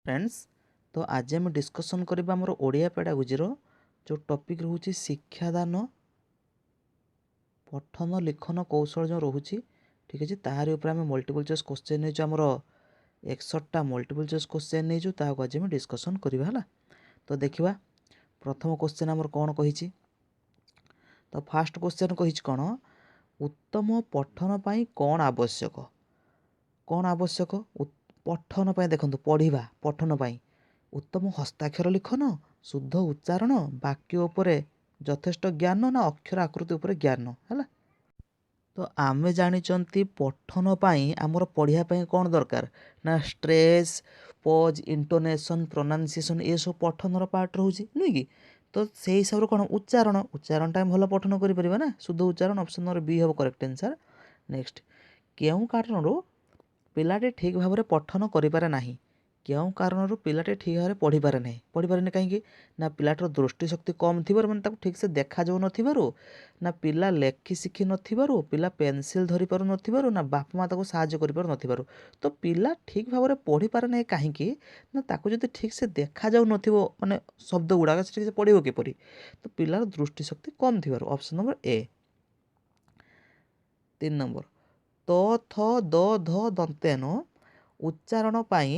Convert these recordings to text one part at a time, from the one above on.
Friends, ତ ଆଜି ଆମେ ଡିସ୍କସନ୍ କରିବା ଆମର ଓଡ଼ିଆ ପେଡ଼ାଗୋଜିର ଯେଉଁ ଟପିକ୍ ରହୁଛି ଶିକ୍ଷାଦାନ, ପଠନ ଲିଖନ କୌଶଳ ଯେଉଁ ରହୁଛି, ଠିକ୍ ଅଛି। ତାହାରି ଉପରେ ଆମେ ମଲ୍ଟିପୁଲ୍ ଚଏସ୍ କୋଶ୍ଚେନ୍ ନେଇଛୁ। ଆମର 61ଟା ମଲ୍ଟିପୁଲ୍ ଚଏସ୍ କୋଶ୍ଚେନ୍ ନେଇଛୁ, ତାହାକୁ ଆଜି ଆମେ ଡିସ୍କସନ୍ କରିବା, ହେଲା। ତ ଦେଖିବା ପ୍ରଥମ କୋଶ୍ଚେନ୍ ଆମର କ'ଣ କହିଛି। ତ ଫାର୍ଷ୍ଟ କୋଶ୍ଚେନ୍ କହିଛି କ'ଣ? ଉତ୍ତମ ପଠନ ପାଇଁ କ'ଣ ଆବଶ୍ୟକ? କ'ଣ ଆବଶ୍ୟକ ପଠନ ପାଇଁ? ଦେଖନ୍ତୁ, ପଢ଼ିବା ପଠନ ପାଇଁ ଉତ୍ତମ ହସ୍ତାକ୍ଷର ଲିଖନ, ଶୁଦ୍ଧ ଉଚ୍ଚାରଣ, ବାକ୍ୟ ଉପରେ ଯଥେଷ୍ଟ ଜ୍ଞାନ ନା ଅକ୍ଷର ଆକୃତି ଉପରେ ଜ୍ଞାନ, ହେଲା। ତ ଆମେ ଜାଣିଛନ୍ତି ପଠନ ପାଇଁ, ଆମର ପଢ଼ିବା ପାଇଁ କ'ଣ ଦରକାର ନା ଷ୍ଟ୍ରେସ୍, ପଜ୍, ଇଣ୍ଟୋନେସନ୍, ପ୍ରନାଉନ୍ସିଏସନ୍, ଏସବୁ ପଠନର ପାର୍ଟ ରହୁଛି, ନୁହେଁ କି? ତ ସେଇ ହିସାବରେ କ'ଣ ଉଚ୍ଚାରଣ, ଉଚ୍ଚାରଣଟା ଆମେ ଭଲ ପଠନ କରିପାରିବା ନା ଶୁଦ୍ଧ ଉଚ୍ଚାରଣ। ଅପସନ୍ ନମ୍ବର ବି ହେବ କରେକ୍ଟ ଆନ୍ସର୍। ନେକ୍ସଟ, କେଉଁ କାରଣରୁ ପିଲାଟି ଠିକ୍ ଭାବରେ ପଠନ କରିପାରେ ନାହିଁ? କେଉଁ କାରଣରୁ ପିଲାଟି ଠିକ୍ ଭାବରେ ପଢ଼ିପାରେ ନାହିଁ? ପଢ଼ିପାରେନି କାହିଁକି ନା ପିଲାଟିର ଦୃଷ୍ଟିଶକ୍ତି କମ୍ ଥିବାରୁ, ମାନେ ତାକୁ ଠିକ୍ସେ ଦେଖାଯାଉନଥିବାରୁ, ନା ପିଲା ଲେଖି ଶିଖି ନଥିବାରୁ, ପିଲା ପେନସିଲ୍ ଧରିପାରୁନଥିବାରୁ, ନା ବାପା ମା' ତାକୁ ସାହାଯ୍ୟ କରିପାରୁନଥିବାରୁ। ତ ପିଲା ଠିକ୍ ଭାବରେ ପଢ଼ିପାରେ ନାହିଁ କାହିଁକି ନା ତାକୁ ଯଦି ଠିକ୍ସେ ଦେଖାଯାଉନଥିବ, ମାନେ ଶବ୍ଦ ଗୁଡ଼ାକ, ସେ ଠିକ୍ସେ ପଢ଼ିବ କିପରି? ତ ପିଲାର ଦୃଷ୍ଟିଶକ୍ତି କମ୍ ଥିବାରୁ, ଅପସନ୍ ନମ୍ବର ଏ। 3 ନମ୍ବର, ତ, ଥ, ଦ, ଧ ଦନ୍ତେ ନ ଉଚ୍ଚାରଣ ପାଇଁ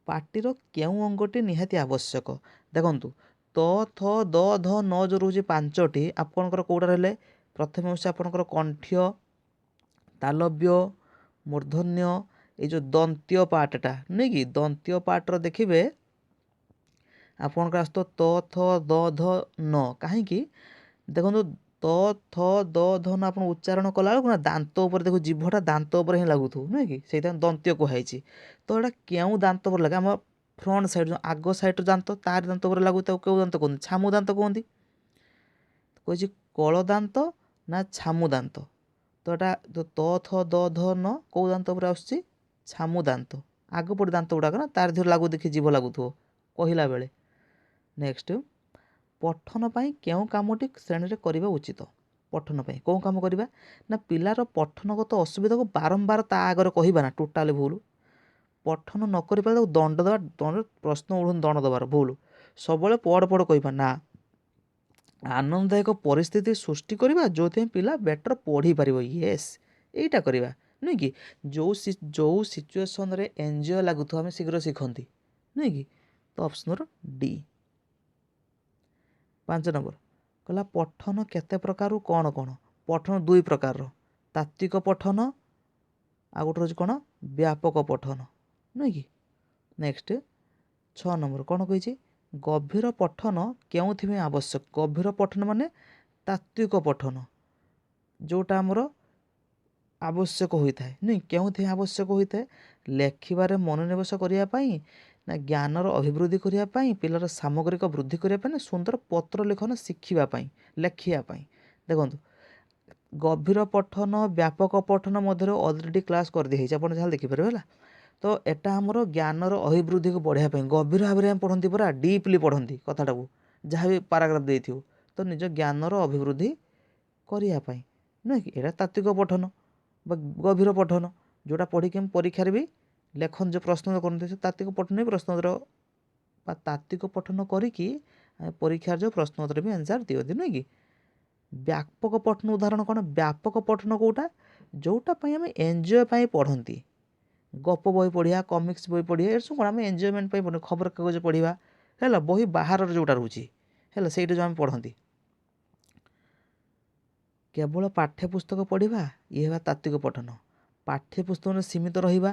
ପାଟିର କେଉଁ ଅଙ୍ଗଟି ନିହାତି ଆବଶ୍ୟକ? ଦେଖନ୍ତୁ, ତ, ଥ, ଦ, ଧ, ନ ଯେଉଁ ରହୁଛି ପାଞ୍ଚଟି, ଆପଣଙ୍କର କେଉଁଟା ରହିଲେ? ପ୍ରଥମେ ହେଉଛି ଆପଣଙ୍କର କଣ୍ଠ୍ୟ, ତାଲବ୍ୟ, ମୂର୍ଦ୍ଧନ୍ୟ, ଏଇ ଯେଉଁ ଦନ୍ତ୍ୟ ପାର୍ଟଟା, ନୁହେଁ କି? ଦନ୍ତ୍ୟ ପାର୍ଟର ଦେଖିବେ ଆପଣଙ୍କର ଆସୁଥିବ ତ, ଥ, ଦ, ଧ, ନ। କାହିଁକି ଦେଖନ୍ତୁ, ତ, ଥ, ଦ, ଧ, ନ ଆପଣ ଉଚ୍ଚାରଣ କଲାବେଳକୁ ନା ଦାନ୍ତ ଉପରେ, ଦେଖୁ ଜିଭଟା ଦାନ୍ତ ଉପରେ ହିଁ ଲାଗୁଥିବ, ନୁହେଁ କି? ସେଇଥିପାଇଁ ଦନ୍ତ୍ୟ କୁହାହେଇଛି। ତ ଏଇଟା କେଉଁ ଦାନ୍ତ ଉପରେ ଲାଗେ? ଆମ ଫ୍ରଣ୍ଟ ସାଇଡ଼୍, ଯେଉଁ ଆଗ ସାଇଡ଼୍ର ଦାନ୍ତ, ତାରି ଦାନ୍ତ ଉପରେ ଲାଗୁ। ତାକୁ କେଉଁ ଦାନ୍ତ କୁହନ୍ତି? ଛାମୁ ଦାନ୍ତ କୁହନ୍ତି। କହିଛି କଳ ଦାନ୍ତ ନା ଛାମୁ ଦାନ୍ତ? ତ ଏଇଟା ତ, ଥ, ଦ, ଧ, ନ କେଉଁ ଦାନ୍ତ ଉପରେ ଆସୁଛି? ଛାମୁ ଦାନ୍ତ। ଆଗ ପଟେ ଦାନ୍ତ ଗୁଡ଼ାକ ନା ତାରି ଦେହରେ ଲାଗୁ, ଦେଖି ଜିଭ ଲାଗୁଥିବ କହିଲା ବେଳେ। ନେକ୍ସଟ, ପଠନ ପାଇଁ କେଉଁ କାମଟି ଶ୍ରେଣୀରେ କରିବା ଉଚିତ? ପଠନ ପାଇଁ କେଉଁ କାମ କରିବା ନା ପିଲାର ପଠନଗତ ଅସୁବିଧାକୁ ବାରମ୍ବାର ତା ଆଗରେ କହିବା ନା, ଟୋଟାଲି ଭୁଲ। ପଠନ ନ କରିପାରିଲେ ତାକୁ ଦଣ୍ଡ ଦେବା, ଦଣ୍ଡ ପ୍ରଶ୍ନ ଉଠୁନି ଦଣ୍ଡ ଦେବାର, ଭୁଲ। ସବୁବେଳେ ପଢ଼ ପଢ଼ କହିବା ନା ଆନନ୍ଦଦାୟକ ପରିସ୍ଥିତି ସୃଷ୍ଟି କରିବା ଯେଉଁଥିପାଇଁ ପିଲା ବେଟର୍ ପଢ଼ିପାରିବ? ୟେସ୍, ଏଇଟା କରିବା, ନୁହେଁ କି? ଯେଉଁ ସିଚୁଏସନ୍ରେ ଏନ୍ଜୟ ଲାଗୁଥିବ, ଆମେ ଶୀଘ୍ର ଶିଖନ୍ତି, ନୁହେଁ କି? ତ ଅପସନ୍ ନମ୍ବର ଡି। 5 ନମ୍ବର କହିଲା, ପଠନ କେତେ ପ୍ରକାରରୁ, କ'ଣ କ'ଣ? ପଠନ ଦୁଇ ପ୍ରକାରର, ତାତ୍ତ୍ୱିକ ପଠନ ଆଉ ଗୋଟେ ରହୁଛି କ'ଣ? ବ୍ୟାପକ ପଠନ, ନୁହେଁ କି? ନେକ୍ସଟ, 6 ନମ୍ବର କ'ଣ କହିଛି? ଗଭୀର ପଠନ କେଉଁଥିପାଇଁ ଆବଶ୍ୟକ? ଗଭୀର ପଠନ ମାନେ ତାତ୍ତ୍ୱିକ ପଠନ ଯେଉଁଟା ଆମର ଆବଶ୍ୟକ ହୋଇଥାଏ, ନୁହେଁ? କେଉଁଥିପାଇଁ ଆବଶ୍ୟକ ହୋଇଥାଏ? ଲେଖିବାରେ ମନୋନିବେଶ କରିବା ପାଇଁ ନା ଜ୍ଞାନର ଅଭିବୃଦ୍ଧି କରିବା ପାଇଁ, ପିଲାର ସାମଗ୍ରିକ ବୃଦ୍ଧି କରିବା ପାଇଁ, ନା ସୁନ୍ଦର ପତ୍ର ଲେଖନ ଶିଖିବା ପାଇଁ, ଲେଖିବା ପାଇଁ? ଦେଖନ୍ତୁ, ଗଭୀର ପଠନ, ବ୍ୟାପକ ପଠନ ମଧ୍ୟରେ ଅଲରେଡ଼ି କ୍ଲାସ୍ କରିଦିଆହେଇଛି, ଆପଣ ଯାହା ଦେଖିପାରିବେ, ହେଲା। ତ ଏଟା ଆମର ଜ୍ଞାନର ଅଭିବୃଦ୍ଧିକୁ ବଢ଼ାଇବା ପାଇଁ ଗଭୀର ଭାବରେ ଆମେ ପଢ଼ନ୍ତି, ପୁରା ଡିପ୍ଲି ପଢ଼ନ୍ତି କଥାଟାକୁ, ଯାହା ବି ପାରାଗ୍ରାଫ ଦେଇଥିବ। ତ ନିଜ ଜ୍ଞାନର ଅଭିବୃଦ୍ଧି କରିବା ପାଇଁ, ନୁହେଁ କି? ଏଇଟା ତାତ୍ତ୍ୱିକ ପଠନ ବା ଗଭୀର ପଠନ, ଯେଉଁଟା ପଢ଼ିକି ଆମେ ପରୀକ୍ଷାରେ ବି ଲେଖନ୍ତି, ଯେଉଁ ପ୍ରଶ୍ନ କରନ୍ତି, ସେ ତାତ୍ତ୍ୱିକ ପଠନ ବି ପ୍ରଶ୍ନ ଉତ୍ତର ବା ତାତ୍ତ୍ୱିକ ପଠନ କରିକି ଆମେ ପରୀକ୍ଷାରେ ଯେଉଁ ପ୍ରଶ୍ନ ଉତ୍ତର ବି ଆନ୍ସର୍ ଦିଅନ୍ତି, ନୁହେଁ କି? ବ୍ୟାପକ ପଠନ ଉଦାହରଣ କ'ଣ? ବ୍ୟାପକ ପଠନ କେଉଁଟା? ଯେଉଁଟା ପାଇଁ ଆମେ ଏନ୍ଜୟ ପାଇଁ ପଢ଼ନ୍ତି। ଗପ ବହି ପଢ଼ିବା, କମିକ୍ସ ବହି ପଢ଼ିବା, ଏସବୁ କ'ଣ ଆମେ ଏନ୍ଜୟମେଣ୍ଟ ପାଇଁ ପଢ଼ନ୍ତି। ଖବରକାଗଜ ପଢ଼ିବା ହେଲା, ବହି ବାହାରର ଯେଉଁଟା ରହୁଛି, ହେଲା, ସେଇଟା ଯେଉଁ ଆମେ ପଢ଼ନ୍ତି। କେବଳ ପାଠ୍ୟପୁସ୍ତକ ପଢ଼ିବା, ଇଏ ହେଲା ତାତ୍ତ୍ୱିକ ପଠନ। ପାଠ୍ୟପୁସ୍ତକରେ ସୀମିତ ରହିବା,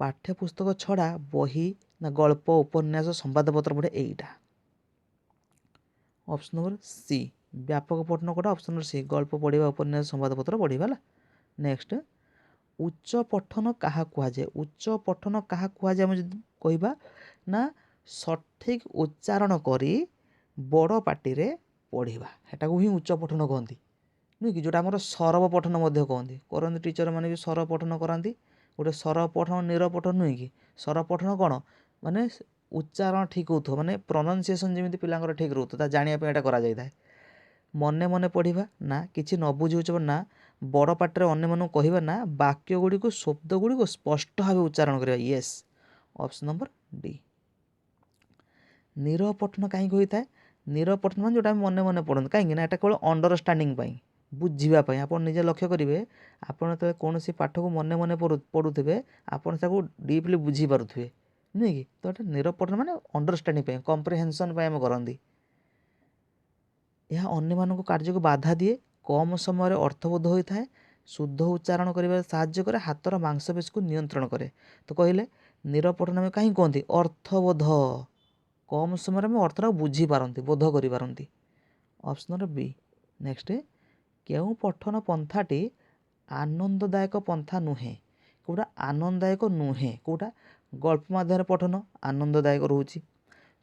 ପାଠ୍ୟପୁସ୍ତକ ଛଡ଼ା ବହି ନା ଗଳ୍ପ, ଉପନ୍ୟାସ, ସମ୍ବାଦପତ୍ର ପଢ଼େ, ଏଇଟା ଅପସନ୍ ନମ୍ବର ସି। ବ୍ୟାପକ ପଠନ କେଉଁଟା? ଅପସନ୍ ନମ୍ବର ସି, ଗଳ୍ପ ପଢ଼ିବା, ଉପନ୍ୟାସ, ସମ୍ବାଦପତ୍ର ପଢ଼ିବା, ହେଲା। ନେକ୍ସଟ, ଉଚ୍ଚ ପଠନ କାହା କୁହାଯାଏ? ଉଚ୍ଚ ପଠନ କାହା କୁହାଯାଏ? ଆମେ ଯଦି କହିବା ନା ସଠିକ୍ ଉଚ୍ଚାରଣ କରି ବଡ଼ ପାଟିରେ ପଢ଼ିବା, ସେଟାକୁ ହିଁ ଉଚ୍ଚ ପଠନ କହନ୍ତି, ନୁହେଁ କି? ଯେଉଁଟା ଆମର ସରବ ପଠନ ମଧ୍ୟ କହନ୍ତି, କରନ୍ତି ଟିଚର ମାନେ ବି ସରବ ପଠନ କରାନ୍ତି। ଗୋଟେ ସରବ ପଠନ, ନିରବ ପଠନ, ନୁହେଁ କି? ସରବ ପଠନ କ'ଣ? ମାନେ ଉଚ୍ଚାରଣ ଠିକ୍ ହେଉଥିବ, ମାନେ ପ୍ରନାଉନ୍ସିଏସନ୍ ଯେମିତି ପିଲାଙ୍କର ଠିକ୍ ରହୁଥିବ, ତା ଜାଣିବା ପାଇଁ ଏଇଟା କରାଯାଇଥାଏ। ମନେ ମନେ ପଢ଼ିବା ନା କିଛି ନ ବୁଝି ହେଉଥିବ ନା ବଡ଼ ପାଟିରେ ଅନ୍ୟମାନଙ୍କୁ କହିବା ନା ବାକ୍ୟ ଗୁଡ଼ିକୁ, ଶବ୍ଦ ଗୁଡ଼ିକୁ ସ୍ପଷ୍ଟ ଭାବେ ଉଚ୍ଚାରଣ କରିବା? Yes, option number D. ନୀରବ ପଠନ କାହିଁକି ହୋଇଥାଏ? ନୀରବ ପଠନ ମାନେ ଯେଉଁଟା ଆମେ ମନେ ମନେ ପଢ଼ନ୍ତି। କାହିଁକି ନା ଏଇଟା କେବଳ ଅଣ୍ଡରଷ୍ଟାଣ୍ଡିଂ ପାଇଁ, ବୁଝିବା ପାଇଁ। ଆପଣ ନିଜେ ଲକ୍ଷ୍ୟ କରିବେ, ଆପଣ ଯେତେବେଳେ କୌଣସି ପାଠକୁ ମନେ ମନେ ପଢ଼ୁଥିବେ, ଆପଣ ତାକୁ ଡିପଲି ବୁଝିପାରୁଥିବେ, ନୁହେଁ କି? ତ ଏଇଟା ନୀରବ ପଠନ ମାନେ ଅଣ୍ଡରଷ୍ଟାଣ୍ଡିଂ ପାଇଁ, କମ୍ପ୍ରିହେନ୍ସନ୍ ପାଇଁ ଆମେ କରନ୍ତି। ଏହା ଅନ୍ୟମାନଙ୍କ କାର୍ଯ୍ୟକୁ ବାଧା ଦିଏ, କମ୍ ସମୟରେ ଅର୍ଥବୋଧ ହୋଇଥାଏ, ଶୁଦ୍ଧ ଉଚ୍ଚାରଣ କରିବାରେ ସାହାଯ୍ୟ କରେ, ହାତର ମାଂସପେଶୀକୁ ନିୟନ୍ତ୍ରଣ କରେ। ତ କହିଲେ ନୀରବ ପଠନ ଆମେ କାହିଁ କୁହନ୍ତି? ଅର୍ଥବୋଧ, କମ୍ ସମୟରେ ଆମେ ଅର୍ଥଟାକୁ ବୁଝିପାରନ୍ତି, ବୋଧ କରିପାରନ୍ତି। Option number B. Next, କେଉଁ ପଠନ ପନ୍ଥାଟି ଆନନ୍ଦଦାୟକ ପନ୍ଥା ନୁହେଁ? କେଉଁଟା ଆନନ୍ଦଦାୟକ ନୁହେଁ? କେଉଁଟା? ଗଳ୍ପ ମାଧ୍ୟମରେ ପଠନ ଆନନ୍ଦଦାୟକ ରହୁଛି,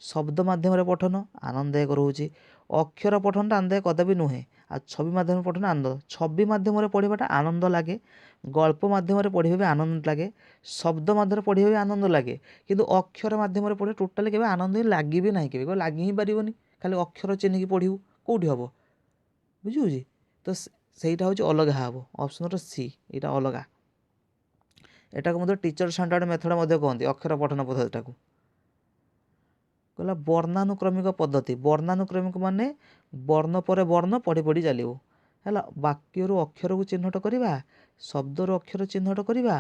ଶବ୍ଦ ମାଧ୍ୟମରେ ପଠନ ଆନନ୍ଦଦାୟକ ରହୁଛି, ଅକ୍ଷର ପଠନଟା ଆନନ୍ଦଦାୟକ କଦାପି ନୁହେଁ, ଆଉ ଛବି ମାଧ୍ୟମରେ ପଠନ ଆନନ୍ଦ। ଛବି ମାଧ୍ୟମରେ ପଢ଼ିବାଟା ଆନନ୍ଦ ଲାଗେ, ଗଳ୍ପ ମାଧ୍ୟମରେ ପଢ଼ିବା ବି ଆନନ୍ଦ ଲାଗେ, ଶବ୍ଦ ମାଧ୍ୟମରେ ପଢ଼ିବା ବି ଆନନ୍ଦ ଲାଗେ, କିନ୍ତୁ ଅକ୍ଷର ମାଧ୍ୟମରେ ପଢ଼ିବା ଟୋଟାଲି କେବେ ଆନନ୍ଦ ହିଁ ଲାଗିବି ନାହିଁ, କେବେ ଲାଗି ହିଁ ପାରିବନି। ଖାଲି ଅକ୍ଷର ଚିହ୍ନିକି ପଢ଼ିବୁ କେଉଁଠି ହେବ? ବୁଝିହେଉଛି? ତ ସେଇଟା ହେଉଛି ଅଲଗା ହେବ, ଅପସନ୍ ନମ୍ବର ସି, ଏଇଟା ଅଲଗା। ଏଟାକୁ ମଧ୍ୟ ଟିଚର ଷ୍ଟାଣ୍ଡାର୍ଡ଼ ମେଥଡ଼ ମଧ୍ୟ କୁହନ୍ତି, ଅକ୍ଷର ପଠନ ପଦ୍ଧତିଟାକୁ। କହିଲା ବର୍ଣ୍ଣାନୁକ୍ରମିକ ପଦ୍ଧତି। ବର୍ଣ୍ଣାନୁକ୍ରମିକ ମାନେ ବର୍ଣ୍ଣ ପରେ ବର୍ଣ୍ଣ ପଢ଼ି ପଢ଼ି ଚାଲିବ। ହେଲା, ବାକ୍ୟରୁ ଅକ୍ଷରକୁ ଚିହ୍ନଟ କରିବା, ଶବ୍ଦରୁ ଅକ୍ଷର ଚିହ୍ନଟ କରିବା,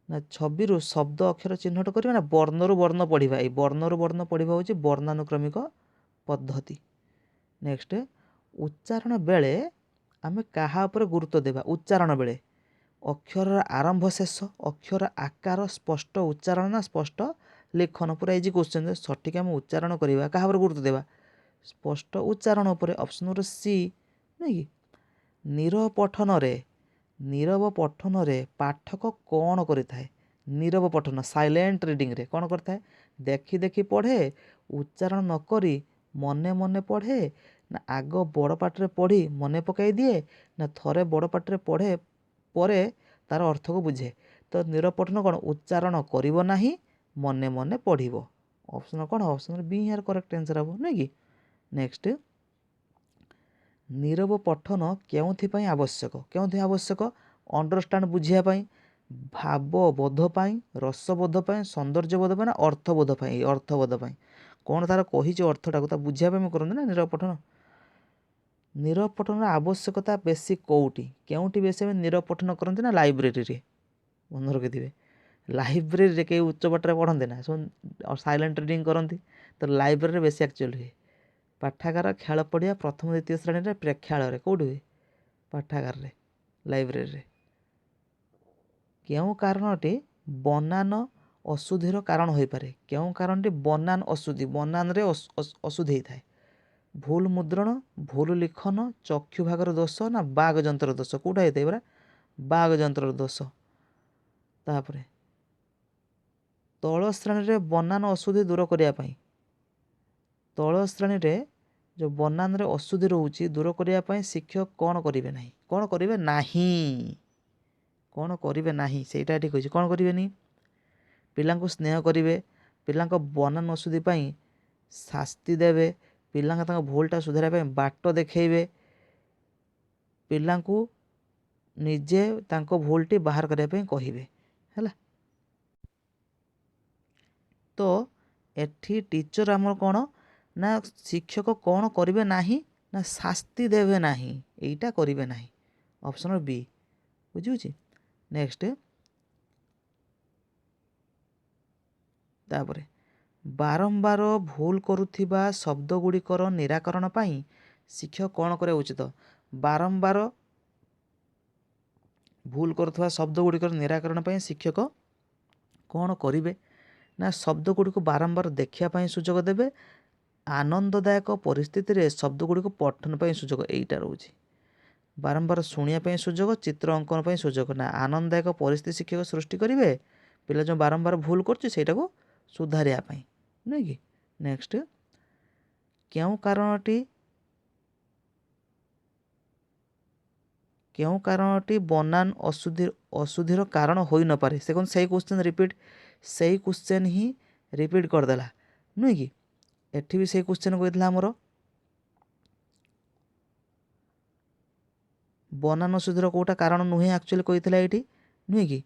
ନା ଛବିରୁ ଶବ୍ଦ ଅକ୍ଷର ଚିହ୍ନଟ କରିବା, ନା ବର୍ଣ୍ଣରୁ ବର୍ଣ୍ଣ ପଢ଼ିବା? ଏଇ ବର୍ଣ୍ଣରୁ ବର୍ଣ୍ଣ ପଢ଼ିବା ହେଉଛି ବର୍ଣ୍ଣାନୁକ୍ରମିକ ପଦ୍ଧତି। ନେକ୍ସଟ, ଉଚ୍ଚାରଣ ବେଳେ ଆମେ କାହା ଉପରେ ଗୁରୁତ୍ୱ ଦେବା? ଉଚ୍ଚାରଣ ବେଳେ ଅକ୍ଷରର ଆରମ୍ଭ ଶେଷ, ଅକ୍ଷର ଆକାର, ସ୍ପଷ୍ଟ ଉଚ୍ଚାରଣ ନା ସ୍ପଷ୍ଟ ଲେଖନ? ପୁରା ଇଜି କ୍ୱେଶ୍ଚନ୍। ସଠିକ୍ ଆମେ ଉଚ୍ଚାରଣ କରିବା, କାହା ଉପରେ ଗୁରୁତ୍ୱ ଦେବା? ସ୍ପଷ୍ଟ ଉଚ୍ଚାରଣ ଉପରେ, ଅପସନ୍ ନମ୍ବର ସି, ନୁହେଁ କି? ନୀରବ ପଠନରେ, ନୀରବ ପଠନରେ ପାଠକ କ'ଣ କରିଥାଏ? ନୀରବ ପଠନ, ସାଇଲେଣ୍ଟ ରିଡ଼ିଂରେ କ'ଣ କରିଥାଏ? ଦେଖି ଦେଖି ପଢ଼େ, ଉଚ୍ଚାରଣ ନ କରି ମନେ ମନେ ପଢ଼େ, ନା ଆଗ ବଡ଼ ପାଟିରେ ପଢ଼ି ମନେ ପକାଇ ଦିଏ, ନା ଥରେ ବଡ଼ ପାଟିରେ ପଢ଼େ ପରେ ତାର ଅର୍ଥକୁ ବୁଝେ? ତ ନୀରବ ପଠନ କ'ଣ? ଉଚ୍ଚାରଣ କରିବ ନାହିଁ, ମନେ ମନେ ପଢ଼ିବ। ଅପସନ୍ କ'ଣ? ଅପସନ୍ ବି ଏହାର କରେକ୍ଟ ଆନ୍ସର୍ ହେବ, ନୁହେଁ କି? ନେକ୍ସଟ, ନୀରବ ପଠନ କେଉଁଥିପାଇଁ ଆବଶ୍ୟକ? କେଉଁଥିପାଇଁ ଆବଶ୍ୟକ? ଅଣ୍ଡରଷ୍ଟାଣ୍ଡ ବୁଝିବା ପାଇଁ, ଭାବବୋଧ ପାଇଁ, ରସବୋଧ ପାଇଁ, ସୌନ୍ଦର୍ଯ୍ୟବୋଧ ପାଇଁ, ନା ଅର୍ଥବୋଧ ପାଇଁ? ଏଇ ଅର୍ଥବୋଧ ପାଇଁ। କ'ଣ ତାର କହିଛି ଅର୍ଥଟାକୁ ତା ବୁଝିବା ପାଇଁ କରନ୍ତି ନା ନୀରବ ପଠନ। ନୀରବ ପଠନର ଆବଶ୍ୟକତା ବେଶୀ କେଉଁଠି? କେଉଁଠି ବେଶୀ ଆମେ ନୀରବ ପଠନ କରନ୍ତି? ନା ଲାଇବ୍ରେରୀରେ। ମନେ ରଖିଥିବେ, ଲାଇବ୍ରେରୀରେ କେହି ଉଚ୍ଚ ପାଠରେ ପଢ଼ନ୍ତି ନା, ସବୁ ସାଇଲେଣ୍ଟ ରିଡ଼ିଂ କରନ୍ତି। ତ ଲାଇବ୍ରେରୀରେ ବେଶୀ ଆକ୍ଚୁଆଲି ହୁଏ। ପାଠାଗାର, ଖେଳ ପଡ଼ିଆ, ପ୍ରଥମ ଦ୍ୱିତୀୟ ଶ୍ରେଣୀରେ, ପ୍ରେକ୍ଷାଳୟରେ। କେଉଁଠି ହୁଏ? ପାଠାଗାରରେ, ଲାଇବ୍ରେରୀରେ। କେଉଁ କାରଣଟି ବନାନ ଅଶୁଦ୍ଧିର କାରଣ ହୋଇପାରେ? କେଉଁ କାରଣଟି ବନାନ ଅଶୁଦ୍ଧି, ବନାନରେ ଅଶୁଦ୍ଧି ହେଇଥାଏ? ଭୁଲ ମୁଦ୍ରଣ, ଭୁଲ ଲିଖନ, ଚକ୍ଷୁ ଭାଗର ଦୋଷ, ନା ବାଘ ଯନ୍ତ୍ର ଦୋଷ? କେଉଁଟା ହେଇଥାଏ ପରା? ବାଘ ଯନ୍ତ୍ରର ଦୋଷ। ତାପରେ ତଳ ଶ୍ରେଣୀରେ ବନାନ ଅଶୁଦ୍ଧି ଦୂର କରିବା ପାଇଁ, ତଳ ଶ୍ରେଣୀରେ ଯେଉଁ ବନାନରେ ଅଶୁଦ୍ଧି ରହୁଛି ଦୂର କରିବା ପାଇଁ ଶିକ୍ଷକ କ'ଣ କରିବେ ନାହିଁ? କ'ଣ କରିବେ ନାହିଁ? କ'ଣ କରିବେ ନାହିଁ ସେଇଟା ଏଠି କହିଛି। କ'ଣ କରିବେନି? ପିଲାଙ୍କୁ ସ୍ନେହ କରିବେ, ପିଲାଙ୍କ ବନାନ ଅଶୁଦ୍ଧି ପାଇଁ ଶାସ୍ତି ଦେବେ, ପିଲାଙ୍କ ତାଙ୍କ ଭୁଲଟା ସୁଧାରିବା ପାଇଁ ବାଟ ଦେଖେଇବେ, ପିଲାଙ୍କୁ ନିଜେ ତାଙ୍କ ଭୁଲଟି ବାହାର କରିବା ପାଇଁ କହିବେ। ହେଲା, ତ ଏଠି ଟିଚର ଆମର କ'ଣ ନା ଶିକ୍ଷକ କ'ଣ କରିବେ ନାହିଁ? ନା ଶାସ୍ତି ଦେବେ ନାହିଁ, ଏଇଟା କରିବେ ନାହିଁ, ଅପସନ୍ ବି। ବୁଝିହେଉଛି? ନେକ୍ସଟ, ତାପରେ ବାରମ୍ବାର ଭୁଲ କରୁଥିବା ଶବ୍ଦ ଗୁଡ଼ିକର ନିରାକରଣ ପାଇଁ ଶିକ୍ଷକ କ'ଣ କରିବା ଉଚିତ? ବାରମ୍ବାର ଭୁଲ କରୁଥିବା ଶବ୍ଦ ଗୁଡ଼ିକର ନିରାକରଣ ପାଇଁ ଶିକ୍ଷକ କ'ଣ କରିବେ? ନା ଶବ୍ଦ ଗୁଡ଼ିକୁ ବାରମ୍ବାର ଦେଖିବା ପାଇଁ ସୁଯୋଗ ଦେବେ, ଆନନ୍ଦଦାୟକ ପରିସ୍ଥିତିରେ ଶବ୍ଦ ଗୁଡ଼ିକୁ ପଠନ ପାଇଁ ସୁଯୋଗ, ଏଇଟା ରହୁଛି, ବାରମ୍ବାର ଶୁଣିବା ପାଇଁ ସୁଯୋଗ, ଚିତ୍ର ଅଙ୍କନ ପାଇଁ ସୁଯୋଗ। ନା ଆନନ୍ଦଦାୟକ ପରିସ୍ଥିତି ଶିକ୍ଷକ ସୃଷ୍ଟି କରିବେ, ପିଲା ଯେଉଁ ବାରମ୍ବାର ଭୁଲ କରୁଛି ସେଇଟାକୁ ସୁଧାରିବା ପାଇଁ, ନୁହେଁ କି? ନେକ୍ସଟ, କେଉଁ କାରଣଟି, କେଉଁ କାରଣଟି ବନାନ ଅଶୁଦ୍ଧି, ଅଶୁଦ୍ଧିର କାରଣ ହୋଇନପାରେ? ସେ କ'ଣ ସେଇ କ୍ୱେଶ୍ଚନ୍ ରିପିଟ୍, ସେଇ କ୍ୱେଶ୍ଚନ୍ ହିଁ ରିପିଟ୍ କରିଦେଲା, ନୁହେଁ କି? ଏଠି ବି ସେଇ କ୍ୱେଶ୍ଚନ୍ କହିଥିଲା ଆମର ବନାନ ଅଶୁଦ୍ଧିର କେଉଁଟା କାରଣ ନୁହେଁ ଆକ୍ଚୁଆଲି କହିଥିଲା ଏଇଠି, ନୁହେଁ କି?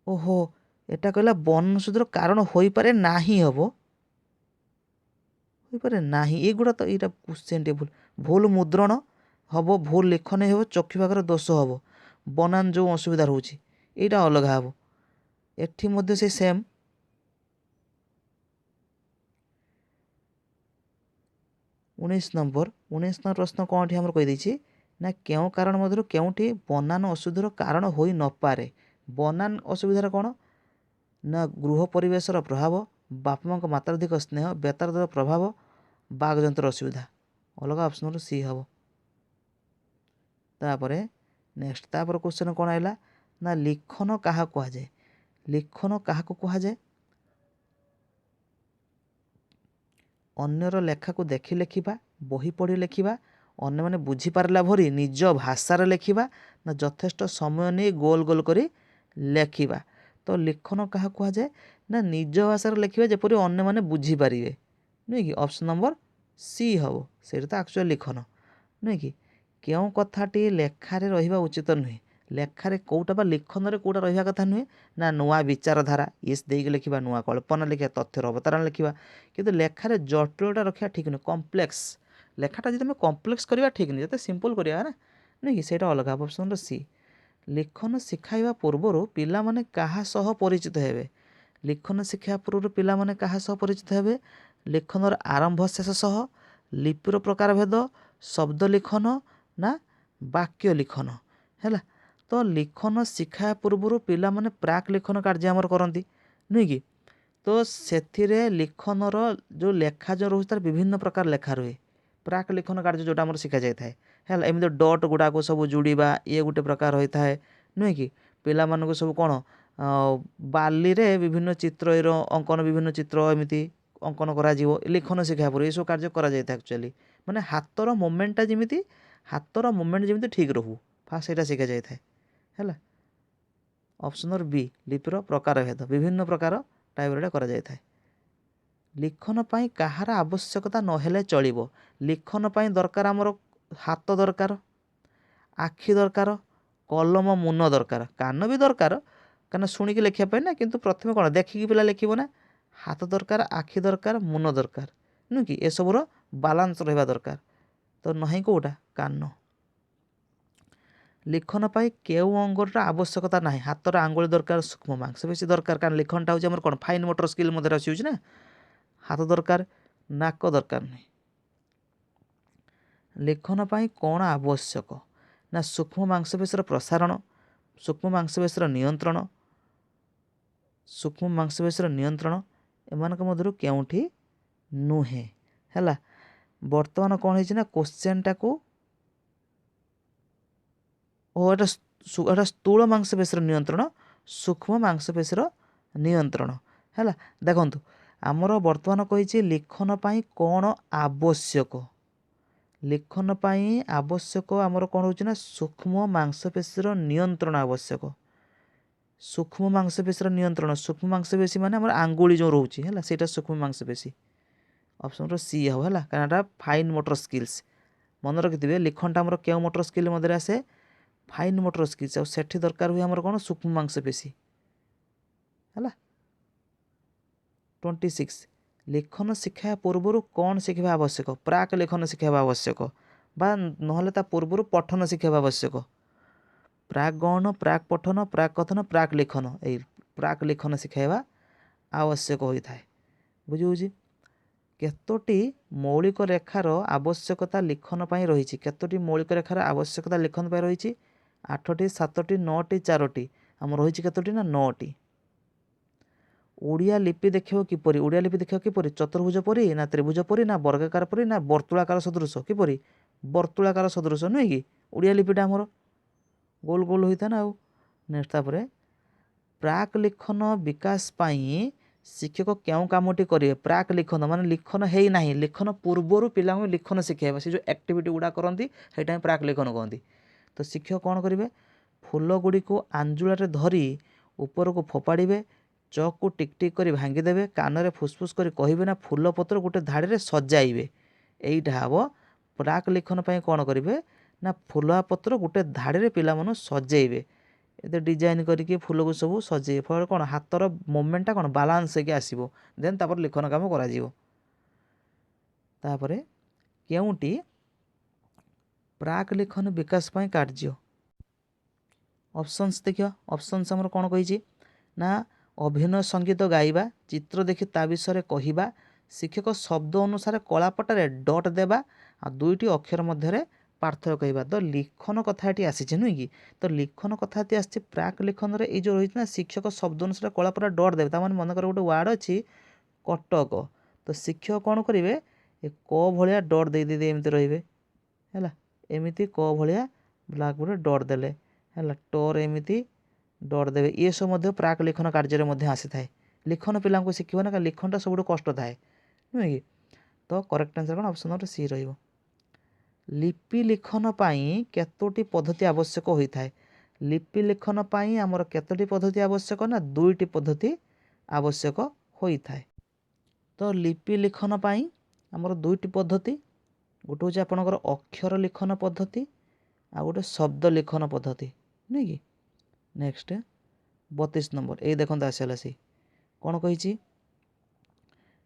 ଓହୋ, ଏଟା କହିଲା ବନାନ ଅଶୁଦ୍ଧିର କାରଣ ହୋଇପାରେ ନାହିଁ, ହେବ ହୋଇପାରେ ନାହିଁ। ଏଗୁଡ଼ା ତ ଏଇଟା କ୍ୱେଶ୍ଚନ୍ ଟିକେ ଭୁଲ। ଭୁଲ ମୁଦ୍ରଣ ହେବ, ଭୁଲ ଲେଖନ ହେବ, ଚକ୍ଷୁ ଭାଗର ଦୋଷ ହେବ, ବନାନ ଯେଉଁ ଅସୁବିଧା ରହୁଛି ଏଇଟା ଅଲଗା ହେବ। ଏଠି ମଧ୍ୟ ସେ ସେମ୍। 19 ନମ୍ବର, 19 ନମ୍ବର ପ୍ରଶ୍ନ କ'ଣ ଏଠି ଆମର କହିଦେଇଛି ନା, କେଉଁ କାରଣ ମଧ୍ୟରୁ କେଉଁଠି ବନାନ ଅଶୁଦ୍ଧିର କାରଣ ହୋଇନପାରେ? ବନାନ ଅସୁବିଧାର କ'ଣ ନା, ଗୃହ ପରିବେଶର ପ୍ରଭାବ, ବାପା ମାଆଙ୍କ ମାତ୍ରାଧିକ ସ୍ନେହ, ବେତାରର ପ୍ରଭାବ, ବାଗଯନ୍ତ୍ର ଅସୁବିଧା। ଅଲଗା ଅପସନ୍ ସି ହେବ। ତାପରେ ନେକ୍ସଟ, ତାପରେ କ୍ୱେଶ୍ଚନ୍ କ'ଣ ଆଇଲା ନା, ଲିଖନ କାହାକୁ କୁହାଯାଏ? ଲିଖନ କାହାକୁ କୁହାଯାଏ? ଅନ୍ୟର ଲେଖାକୁ ଦେଖି ଲେଖିବା, ବହି ପଢ଼ି ଲେଖିବା, ଅନ୍ୟମାନେ ବୁଝିପାରିଲା ଭଳି ନିଜ ଭାଷାରେ ଲେଖିବା, ନା ଯଥେଷ୍ଟ ସମୟ ନେଇ ଗୋଲ ଗୋଲ କରି ଲେଖିବା। ତ ଲିଖନ କାହାକୁ କୁହାଯାଏ ନା, ନିଜ ଭାଷାରେ ଲେଖିବା ଯେପରି ଅନ୍ୟମାନେ ବୁଝିପାରିବେ, ନୁହେଁ କି? ଅପସନ୍ ନମ୍ବର ସି ହେବ। ସେଇଟା ତ ଆକ୍ଚୁଆଲି ଲିଖନ, ନୁହେଁ କି? କେଉଁ କଥାଟି ଲେଖାରେ ରହିବା ଉଚିତ ନୁହେଁ? ଲେଖାରେ କେଉଁଟା ବା ଲିଖନରେ କେଉଁଟା ରହିବା କଥା ନୁହେଁ ନା, ନୂଆ ବିଚାରଧାରା ଇସ୍ ଦେଇକି ଲେଖିବା, ନୂଆ କଳ୍ପନା ଲେଖିବା, ତଥ୍ୟର ଅବତାରଣା ଲେଖିବା। କିନ୍ତୁ ଲେଖାରେ ଜଟିଳଟା ରଖିବା ଠିକ୍ ନୁହେଁ। କମ୍ପ୍ଲେକ୍ସ ଲେଖାଟା ଯଦି ଆମେ କମ୍ପ୍ଲେକ୍ସ କରିବା ଠିକ୍ ନୁହେଁ, ଯେତେ ସିମ୍ପଲ୍ କରିବା ନା, ନୁହେଁ କି? ସେଇଟା ଅଲଗା, ଅପସନ୍ ସି। ଲିଖନ ଶିଖାଇବା ପୂର୍ବରୁ ପିଲାମାନେ କାହା ସହ ପରିଚିତ ହେବେ? ଲିଖନ ଶିଖିବା ପୂର୍ବରୁ ପିଲାମାନେ କାହା ସହ ପରିଚିତ ହେବେ? ଲିଖନର ଆରମ୍ଭ ଶେଷ ସହ, ଲିପିର ପ୍ରକାରଭେଦ, ଶବ୍ଦ ଲିଖନ, ନା ବାକ୍ୟ ଲିଖନ। ହେଲା ତ, ଲିଖନ ଶିଖାଇବା ପୂର୍ବରୁ ପିଲାମାନେ ପ୍ରାକ୍ ଲିଖନ କାର୍ଯ୍ୟ ଆମର କରନ୍ତି, ନୁହେଁ କି? ତ ସେଥିରେ ଲିଖନର ଯେଉଁ ଲେଖା ଯେଉଁ ରହୁଛି, ତାର ବିଭିନ୍ନ ପ୍ରକାର ଲେଖା ରୁହେ। ପ୍ରାକ୍ ଲିଖନ କାର୍ଯ୍ୟ ଯେଉଁଟା ଆମର ଶିଖାଯାଇଥାଏ, ହେଲା, ଏମିତି ଡଟ୍ ଗୁଡ଼ାକ ସବୁ ଯୋଡ଼ିବା, ଇଏ ଗୋଟେ ପ୍ରକାର ରହିଥାଏ, ନୁହେଁ କି? ପିଲାମାନଙ୍କୁ ସବୁ କ'ଣ ବାଲିରେ ବିଭିନ୍ନ ଚିତ୍ର ଅଙ୍କନ, ବିଭିନ୍ନ ଚିତ୍ର ଏମିତି ଅଙ୍କନ କରାଯିବ। ଲିଖନ ଶିଖିବା ପରେ ଏସବୁ କାର୍ଯ୍ୟ କରାଯାଇଥାଏ ଆକ୍ଚୁଆଲି। ମାନେ ହାତର ମୁଭମେଣ୍ଟଟା ଯେମିତି, ହାତର ମୁଭମେଣ୍ଟ ଯେମିତି ଠିକ୍ ରହୁ, ଫାଷ୍ଟ ସେଇଟା ଶିଖାଯାଇଥାଏ। ହେଲା, ଅପସନ୍ ନମ୍ବର ବି, ଲିପିର ପ୍ରକାରଭେଦ, ବିଭିନ୍ନ ପ୍ରକାର ଟାଇପ୍ର ଏଇଟା କରାଯାଇଥାଏ। ଲିଖନ ପାଇଁ କାହାର ଆବଶ୍ୟକତା ନହେଲେ ଚଳିବ? ଲିଖନ ପାଇଁ ଦରକାର ଆମର ହାତ ଦରକାର, ଆଖି ଦରକାର, କଲମ ମୁନ ଦରକାର, କାନ ବି ଦରକାର, କାରଣ ଶୁଣିକି ଲେଖିବା ପାଇଁ ନା। କିନ୍ତୁ ପ୍ରଥମେ କ'ଣ ଦେଖିକି ପିଲା ଲେଖିବ ନା? ହାତ ଦରକାର, ଆଖି ଦରକାର, ମୁନ ଦରକାର, ନୁହେଁ କି? ଏସବୁର ବାଲାନ୍ସ ରହିବା ଦରକାର। ତ ନାହିଁ କେଉଁଟା? କାନ। ଲିଖନ ପାଇଁ କେଉଁ ଅଙ୍ଗର ଆବଶ୍ୟକତା ନାହିଁ? ହାତର ଆଙ୍ଗୁଳି ଦରକାର, ସୂକ୍ଷ୍ମ ମାଂସପେଶୀ ଦରକାର, କାରଣ ଲିଖନଟା ହେଉଛି ଆମର କ'ଣ ଫାଇନ୍ ମୋଟର ସ୍କିଲ୍ ମଧ୍ୟରେ ଆସିଯାଉଛି ନା। ହାତ ଦରକାର, ନାକ ଦରକାର ନାହିଁ। ଲିଖନ ପାଇଁ କ'ଣ ଆବଶ୍ୟକ ନା, ସୂକ୍ଷ୍ମ ମାଂସପେଶୀର ପ୍ରସାରଣ, ସୂକ୍ଷ୍ମ ମାଂସପେଶୀର ନିୟନ୍ତ୍ରଣ, ସୂକ୍ଷ୍ମ ମାଂସପେଶୀର ନିୟନ୍ତ୍ରଣ, ଏମାନଙ୍କ ମଧ୍ୟରୁ କେଉଁଠି ନୁହେଁ? ହେଲା, ବର୍ତ୍ତମାନ କ'ଣ ହେଇଛି ନା, କୋଶ୍ଚେନ୍ଟାକୁ ଓ ଏଟା ଏଟା ସ୍ଥୂଳ ମାଂସପେଶୀର ନିୟନ୍ତ୍ରଣ, ସୂକ୍ଷ୍ମ ମାଂସପେଶୀର ନିୟନ୍ତ୍ରଣ। ହେଲା, ଦେଖନ୍ତୁ, ଆମର ବର୍ତ୍ତମାନ କହିଛି ଲିଖନ ପାଇଁ କ'ଣ ଆବଶ୍ୟକ। ଲିଖନ ପାଇଁ ଆବଶ୍ୟକ ଆମର କ'ଣ ହେଉଛି ନା, ସୂକ୍ଷ୍ମ ମାଂସପେଶୀର ନିୟନ୍ତ୍ରଣ ଆବଶ୍ୟକ। ସୂକ୍ଷ୍ମ ମାଂସପେଶୀର ନିୟନ୍ତ୍ରଣ, ସୂକ୍ଷ୍ମ ମାଂସପେଶୀ ମାନେ ଆମର ଆଙ୍ଗୁଳି ଯେଉଁ ରହୁଛି, ହେଲା, ସେଇଟା ସୂକ୍ଷ୍ମ ମାଂସପେଶୀ। ଅପସନ୍ର ସି ହେବ। ହେଲା, କାରଣ ଏଟା ଫାଇନ୍ ମୋଟର ସ୍କିଲ୍ସ। ମନେ ରଖିଥିବେ, ଲିଖନଟା ଆମର କେଉଁ ମୋଟର ସ୍କିଲ୍ ମଧ୍ୟରେ ଆସେ? Fine motor skills. ଆଉ ସେଠି ଦରକାର ହୁଏ ଆମର କ'ଣ? ସୂକ୍ଷ୍ମ ମାଂସପେଶୀ। ହେଲା, 26, ଲିଖନ ଶିଖାଇବା ପୂର୍ବରୁ କ'ଣ ଶିଖିବା ଆବଶ୍ୟକ? ପ୍ରାକ୍ ଲେଖନ ଶିଖାଇବା ଆବଶ୍ୟକ ବା ନହେଲେ ତା ପୂର୍ବରୁ ପଠନ ଶିଖାଇବା ଆବଶ୍ୟକ। ପ୍ରାକ୍ ଗଣନ, ପ୍ରାକ୍ ପଠନ, ପ୍ରାକ୍ କଥନ, ପ୍ରାକ୍ ଲିଖନ। ଏଇ ପ୍ରାକ୍ ଲିଖନ ଶିଖାଇବା ଆବଶ୍ୟକ ହୋଇଥାଏ। ବୁଝିହେଉଛି? କେତୋଟି ମୌଳିକ ରେଖାର ଆବଶ୍ୟକତା ଲିଖନ ପାଇଁ ରହିଛି? କେତୋଟି ମୌଳିକ ରେଖାର ଆବଶ୍ୟକତା ଲିଖନ ପାଇଁ ରହିଛି? 8ଟି, 7ଟି, 9ଟି, 4ଟି। ଆମର ରହିଛି କେତୋଟି ନା 9ଟି। ଓଡ଼ିଆ ଲିପି ଦେଖିବ କିପରି? ଓଡ଼ିଆ ଲିପି ଦେଖିବ କିପରି? ଚତୁର୍ଭୁଜ ପରି ନା ତ୍ରିଭୁଜ ପରି ନା ବର୍ଗାକାର ପରି ନା ବର୍ତ୍ତୁଳାକାର ସଦୃଶ? କିପରି? ବର୍ତ୍ତୁଳାକାର ସଦୃଶ, ନୁହେଁ କି? ଓଡ଼ିଆ ଲିପିଟା ଆମର ଗୋଲ ଗୋଲ ହୋଇଥାଏ ନା। ଆଉ ନେକ୍ସଟ, ତାପରେ ପ୍ରାକ୍ ଲିଖନ ବିକାଶ ପାଇଁ ଶିକ୍ଷକ କେଉଁ କାମଟି କରିବେ? ପ୍ରାକ୍ ଲିଖନ ମାନେ ଲିଖନ ହେଇନାହିଁ, ଲିଖନ ପୂର୍ବରୁ ପିଲାଙ୍କୁ ଲିଖନ ଶିଖାଇବା, ସେ ଯେଉଁ ଆକ୍ଟିଭିଟି ଗୁଡ଼ା କରନ୍ତି ସେଇଟା ହିଁ ପ୍ରାକ୍ ଲିଖନ କହନ୍ତି। ତ ଶିକ୍ଷକ କ'ଣ କରିବେ? ଫୁଲ ଗୁଡ଼ିକୁ ଆଞ୍ଜୁଳାରେ ଧରି ଉପରକୁ ଫୋପାଡ଼ିବେ, ଚକ୍କୁ ଟିକ୍ ଟିକ୍ କରି ଭାଙ୍ଗିଦେବେ, କାନରେ ଫୁସଫୁସ୍ କରି କହିବେ, ନା ଫୁଲ ପତ୍ର ଗୋଟେ ଧାଡ଼ିରେ ସଜାଇବେ? ଏଇଟା ହେବ, ପ୍ରାକ୍ ଲିଖନ ପାଇଁ କ'ଣ କରିବେ ନା, ଫୁଲ ପତ୍ର ଗୋଟେ ଧାଡ଼ିରେ ପିଲାମାନଙ୍କୁ ସଜେଇବେ। ଏତେ ଡିଜାଇନ୍ କରିକି ଫୁଲକୁ ସବୁ ସଜେଇବେ। ଫଳରେ କ'ଣ ହାତର ମୁଭମେଣ୍ଟଟା କ'ଣ ବାଲାନ୍ସ ହେଇକି ଆସିବ। ଦେନ୍ ତାପରେ ଲିଖନ କାମ କରାଯିବ। ତାପରେ କେଉଁଟି ପ୍ରାକ୍ ଲିଖନ ବିକାଶ ପାଇଁ କାର୍ଯ୍ୟ? ଅପସନ୍ସ ଦେଖିବା। ଅପସନ୍ସ ଆମର କ'ଣ କହିଛି ନା ଅଭିନୟ ସଙ୍ଗୀତ ଗାଇବା, ଚିତ୍ର ଦେଖି ତା ବିଷୟରେ କହିବା, ଶିକ୍ଷକ ଶବ୍ଦ ଅନୁସାରେ କଳାପଟାରେ ଡଟ୍ ଦେବା, ଆଉ ଦୁଇଟି ଅକ୍ଷର ମଧ୍ୟରେ ପାର୍ଥକ୍ୟ କହିବା। ତ ଲିଖନ କଥା ଏଠି ଆସିଛି, ନୁହେଁ କି? ତ ଲିଖନ କଥା ଏଠି ଆସିଛି। ପ୍ରାକ୍ ଲିଖନରେ ଏଇ ଯେଉଁ ରହିଛି ନା, ଶିକ୍ଷକ ଶବ୍ଦ ଅନୁସାରେ କଳାପଟା ଡଟ୍ ଦେବେ। ତାମାନେ ମନେକର ଗୋଟେ ୱାର୍ଡ଼ ଅଛି କଟକ, ତ ଶିକ୍ଷକ କ'ଣ କରିବେ? ଏ କ ଭଳିଆ ଡଟ୍ ଦେଇ ଦେଇ ଏମିତି ରହିବେ, ହେଲା। ଏମିତି କ ଭଳିଆ ବ୍ଲାକ୍ ବୋର୍ଡ଼ରେ ଡଟ୍ ଦେଲେ ହେଲା, ଟରେ ଏମିତି ଡଟ୍ ଦେବେ। ଏସବୁ ମଧ୍ୟ ପ୍ରାକ୍ ଲିଖନ କାର୍ଯ୍ୟରେ ମଧ୍ୟ ଆସିଥାଏ। ଲିଖନ ପିଲାଙ୍କୁ ଶିଖିବ ନା, କାରଣ ଲିଖନଟା ସବୁଠୁ କଷ୍ଟ ଥାଏ, ନୁହେଁ କି? ତ କରେକ୍ଟ ଆନ୍ସର୍ କ'ଣ? ଅପସନ୍ ନମ୍ବର ସି ରହିବ। ଲିପି ଲିଖନ ପାଇଁ କେତୋଟି ପଦ୍ଧତି ଆବଶ୍ୟକ ହୋଇଥାଏ? ଲିପି ଲିଖନ ପାଇଁ ଆମର କେତୋଟି ପଦ୍ଧତି ଆବଶ୍ୟକ ନା ଦୁଇଟି ପଦ୍ଧତି ଆବଶ୍ୟକ ହୋଇଥାଏ। ତ ଲିପି ଲିଖନ ପାଇଁ ଆମର ଦୁଇଟି ପଦ୍ଧତି, ଗୋଟେ ହେଉଛି ଆପଣଙ୍କର ଅକ୍ଷର ଲିଖନ ପଦ୍ଧତି ଆଉ ଗୋଟେ ଶବ୍ଦ ଲିଖନ ପଦ୍ଧତି, ନୁହେଁ କି? Next 32 number. ଏଇ ଦେଖନ୍ତୁ, ଆସିଗଲା। ସେଇ କ'ଣ କହିଛି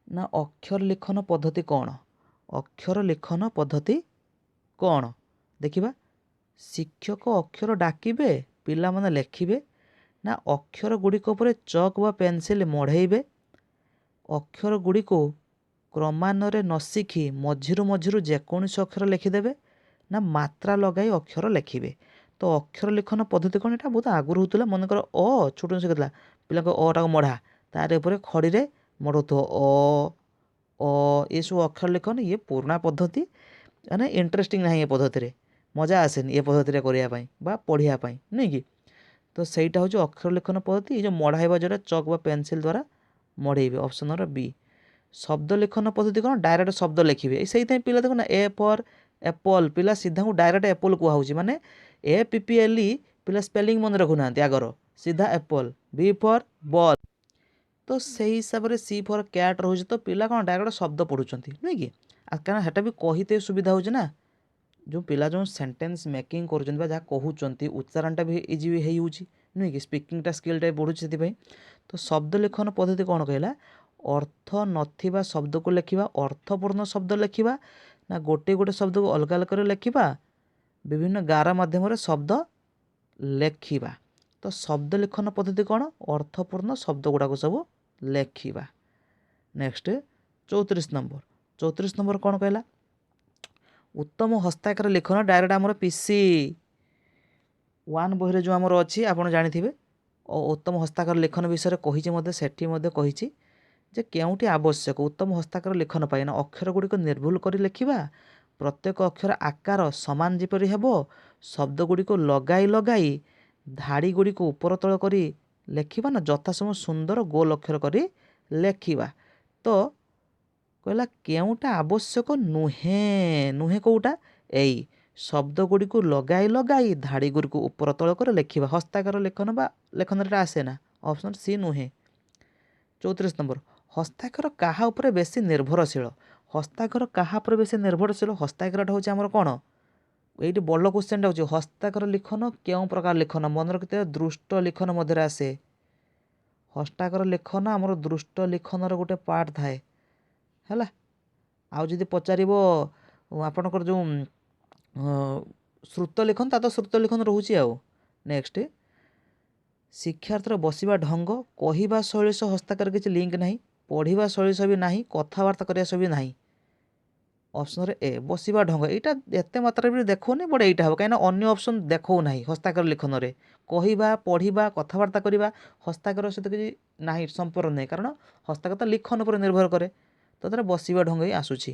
ନା ଅକ୍ଷର ଲିଖନ ପଦ୍ଧତି କ'ଣ? ଅକ୍ଷର ଲିଖନ ପଦ୍ଧତି କ'ଣ ଦେଖିବା। ଶିକ୍ଷକ ଅକ୍ଷର ଡାକିବେ, ପିଲାମାନେ ଲେଖିବେ, ନା ଅକ୍ଷର ଗୁଡ଼ିକ ଉପରେ ଚକ୍ ବା ପେନସିଲ୍ ମଢ଼େଇବେ, ଅକ୍ଷର ଗୁଡ଼ିକୁ କ୍ରମାନ୍ୱୟରେ ନ ଶିଖି ମଝିରୁ ମଝିରୁ ଯେକୌଣସି ଅକ୍ଷର ଲେଖିଦେବେ, ନା ମାତ୍ରା ଲଗାଇ ଅକ୍ଷର ଲେଖିବେ। ତ ଅକ୍ଷର ଲିଖନ ପଦ୍ଧତି କ'ଣ? ଏଇଟା ବହୁତ ଆଗରୁ ହେଉଥିଲା। ମନେକର ଅ ଛୋଟ ଶିଖୁଥିଲା, ପିଲାଙ୍କ ଅଟାକୁ ମଢ଼ା, ତାରି ଉପରେ ଖଡ଼ିରେ ମଢ଼ଉଥିବ ଅ ଅ, ଏସବୁ ଅକ୍ଷର ଲିଖନ। ଇଏ ପୁରୁଣା ପଦ୍ଧତି, ମାନେ ଇଣ୍ଟରେଷ୍ଟିଂ ନାହିଁ ଏ ପଦ୍ଧତିରେ, ମଜା ଆସେନି ଏ ପଦ୍ଧତିରେ କରିବା ପାଇଁ ବା ପଢ଼ିବା ପାଇଁ, ନୁହେଁ କି? ତ ସେଇଟା ହେଉଛି ଅକ୍ଷର ଲିଖନ ପଦ୍ଧତି। ଏ ଯେଉଁ ମଢ଼ାଇବା ଯେଉଁଟା ଚକ୍ ବା ପେନସିଲ୍ ଦ୍ୱାରା ମଢ଼େଇବେ, ଅପସନ୍ ନମ୍ବର ବି। ଶବ୍ଦ ଲିଖନ ପଦ୍ଧତି କ'ଣ? ଡାଇରେକ୍ଟ ଶବ୍ଦ ଲେଖିବେ। ସେଇଥିପାଇଁ ପିଲା ଦେଖ ନା, ଏ ଫର୍ ଏପଲ୍, ପିଲା ସିଧାଙ୍କୁ ଡାଇରେକ୍ଟ ଏପଲ୍ କୁହାହେଉଛି, ମାନେ A P P L E. ପିଲା ସ୍ପେଲିଂ ମନେ ରଖୁନାହାନ୍ତି ଆଗର, ସିଧା ଏପଲ୍। ବି ଫର୍ ବଲ୍, ତ ସେଇ ହିସାବରେ ସି ଫର୍ କ୍ୟାଟ୍ ରହୁଛି। ତ ପିଲା କ'ଣ ଡାଇରେକ୍ଟ ଶବ୍ଦ ପଢ଼ୁଛନ୍ତି, ନୁହେଁ କି? ଆଉ କାରଣ ସେଟା ବି କହିତେ ସୁବିଧା ହେଉଛି ନା, ଯେଉଁ ପିଲା ଯେଉଁ ସେଣ୍ଟେନ୍ସ ମେକିଂ କରୁଛନ୍ତି ବା ଯାହା କହୁଛନ୍ତି, ଉଚ୍ଚାରଣଟା ବି ଇଜି ହେଇଯାଉଛି, ନୁହେଁ କି? ସ୍ପିକିଂଟା ସ୍କିଲ୍ଟା ବି ବଢ଼ୁଛି ସେଥିପାଇଁ। ତ ଶବ୍ଦ ଲେଖନ ପଦ୍ଧତି କ'ଣ କହିଲା? ଅର୍ଥ ନଥିବା ଶବ୍ଦକୁ ଲେଖିବା, ଅର୍ଥପୂର୍ଣ୍ଣ ଶବ୍ଦ ଲେଖିବା, ନା ଗୋଟିଏ ଗୋଟେ ଶବ୍ଦକୁ ଅଲଗା ଅଲଗା କରି ଲେଖିବା, ବିଭିନ୍ନ ଗାର ମାଧ୍ୟମରେ ଶବ୍ଦ ଲେଖିବା। ତ ଶବ୍ଦ ଲିଖନ ପଦ୍ଧତି କ'ଣ? ଅର୍ଥପୂର୍ଣ୍ଣ ଶବ୍ଦ ଗୁଡ଼ାକୁ ସବୁ ଲେଖିବା। Next 34 number. 34 ନମ୍ବର କ'ଣ କହିଲା? ଉତ୍ତମ ହସ୍ତାକ୍ଷର ଲିଖନ। ଡାଇରେକ୍ଟ ଆମର PC 1 ବହିରେ ଯେଉଁ ଆମର ଅଛି, ଆପଣ ଜାଣିଥିବେ, ଉତ୍ତମ ହସ୍ତାକ୍ଷର ଲିଖନ ବିଷୟରେ କହିଛି ମଧ୍ୟ। ସେଠି ମଧ୍ୟ କହିଛି ଯେ କେଉଁଟି ଆବଶ୍ୟକ ଉତ୍ତମ ହସ୍ତାକ୍ଷର ଲିଖନ ପାଇଁ ନା ଅକ୍ଷର ଗୁଡ଼ିକ ନିର୍ଭୁଲ କରି ଲେଖିବା, ପ୍ରତ୍ୟେକ ଅକ୍ଷର ଆକାର ସମାନ ଯେପରି ହେବ, ଶବ୍ଦ ଗୁଡ଼ିକୁ ଲଗାଇ ଲଗାଇ ଧାଡ଼ି ଗୁଡ଼ିକୁ ଉପର ତଳ କରି ଲେଖିବା, ନା ଯଥାସମ୍ଭବ ସୁନ୍ଦର ଗୋଲ ଅକ୍ଷର କରି ଲେଖିବା। ତ କହିଲା କେଉଁଟା ଆବଶ୍ୟକ ନୁହେଁ? ନୁହେଁ କେଉଁଟା? ଏଇ ଶବ୍ଦ ଗୁଡ଼ିକୁ ଲଗାଇ ଲଗାଇ ଧାଡ଼ି ଗୁଡ଼ିକୁ ଉପର ତଳ କରି ଲେଖିବା ହସ୍ତାକ୍ଷର ଲେଖନ ବା ଲେଖନରେ ଆସେ ନା, ଅପସନ୍ ସି ନୁହେଁ। 34 ନମ୍ବର, ହସ୍ତାକ୍ଷର କାହା ଉପରେ ବେଶୀ ନିର୍ଭରଶୀଳ? ହସ୍ତାକ୍ଷର କାହା ଉପରେ ବେଶୀ ନିର୍ଭରଶୀଳ? ହସ୍ତାକ୍ଷରଟା ହେଉଛି ଆମର କ'ଣ? ଏଇଠି ବଡ଼ କ୍ୱେଶ୍ଚନଟା ହେଉଛି, ହସ୍ତାକ୍ଷର ଲିଖନ କେଉଁ ପ୍ରକାର ଲିଖନ? ମନେ ରଖିଥିବେ, ଦୃଷ୍ଟ ଲିଖନ ମଧ୍ୟରେ ଆସେ। ହସ୍ତାକ୍ଷର ଲିଖନ ଆମର ଦୃଷ୍ଟ ଲିଖନର ଗୋଟେ ପାର୍ଟ ଥାଏ, ହେଲା। ଆଉ ଯଦି ପଚାରିବ ଆପଣଙ୍କର ଯେଉଁ ଶ୍ରୁତ ଲିଖନ, ତା ତ ଶ୍ରୁତ ଲିଖନ ରହୁଛି। ଆଉ ନେକ୍ସଟ, ଶିକ୍ଷାର୍ଥୀର ବସିବା ଢଙ୍ଗ, କହିବା ଶୈଳୀ ସହ ହସ୍ତାକ୍ଷର କିଛି ଲିଙ୍କ ନାହିଁ, ପଢ଼ିବା ଶୈଳୀ ସହ ବି ନାହିଁ, କଥାବାର୍ତ୍ତା କରିବା ସହ ବି ନାହିଁ। ଅପସନରେ ଏ, ବସିବା ଢଙ୍ଗ। ଏଇଟା ଏତେ ମାତ୍ରାରେ ବି ଦେଖାଉନି, ବଟ୍ ଏଇଟା ହେବ, କାହିଁକିନା ଅନ୍ୟ ଅପସନ୍ ଦେଖାଉ ନାହିଁ। ହସ୍ତାକ୍ଷର ଲିଖନରେ କହିବା, ପଢ଼ିବା, କଥାବାର୍ତ୍ତା କରିବା ହସ୍ତାକ୍ଷର ସହିତ କିଛି ନାହିଁ, ସମ୍ପର୍କ ନାହିଁ, କାରଣ ହସ୍ତାକ୍ଷର ତ ଲିଖନ ଉପରେ ନିର୍ଭର କରେ। ତ ତାର ବସିବା ଢଙ୍ଗ ହିଁ ଆସୁଛି।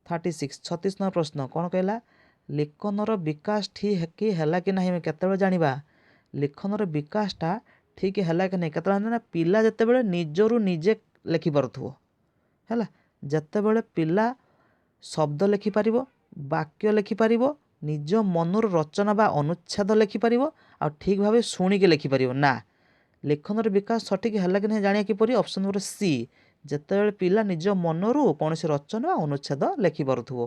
36, 36 ନମ୍ବର ପ୍ରଶ୍ନ କ'ଣ କହିଲା? ଲିଖନର ବିକାଶ ଠିକ୍ ହେଲା କି ନାହିଁ ଆମେ କେତେବେଳେ ଜାଣିବା? ଲିଖନର ବିକାଶଟା ଠିକ୍ ହେଲା କି ନାହିଁ କେତେବେଳେ ନା ପିଲା ଯେତେବେଳେ ନିଜରୁ ନିଜେ ଲେଖିପାରୁଥିବ, ହେଲା। ଯେତେବେଳେ ପିଲା ଶବ୍ଦ ଲେଖିପାରିବ, ବାକ୍ୟ ଲେଖିପାରିବ, ନିଜ ମନରୁ ରଚନା ବା ଅନୁଚ୍ଛେଦ ଲେଖିପାରିବ, ଆଉ ଠିକ୍ ଭାବେ ଶୁଣିକି ଲେଖିପାରିବ। ନା ଲିଖନର ବିକାଶ ସଠିକ୍ ହେଲା କି ନାହିଁ ଜାଣିବା କିପରି? ଅପସନ୍ ନମ୍ବର ସି, ଯେତେବେଳେ ପିଲା ନିଜ ମନରୁ କୌଣସି ରଚନା ବା ଅନୁଚ୍ଛେଦ ଲେଖିପାରୁଥିବ।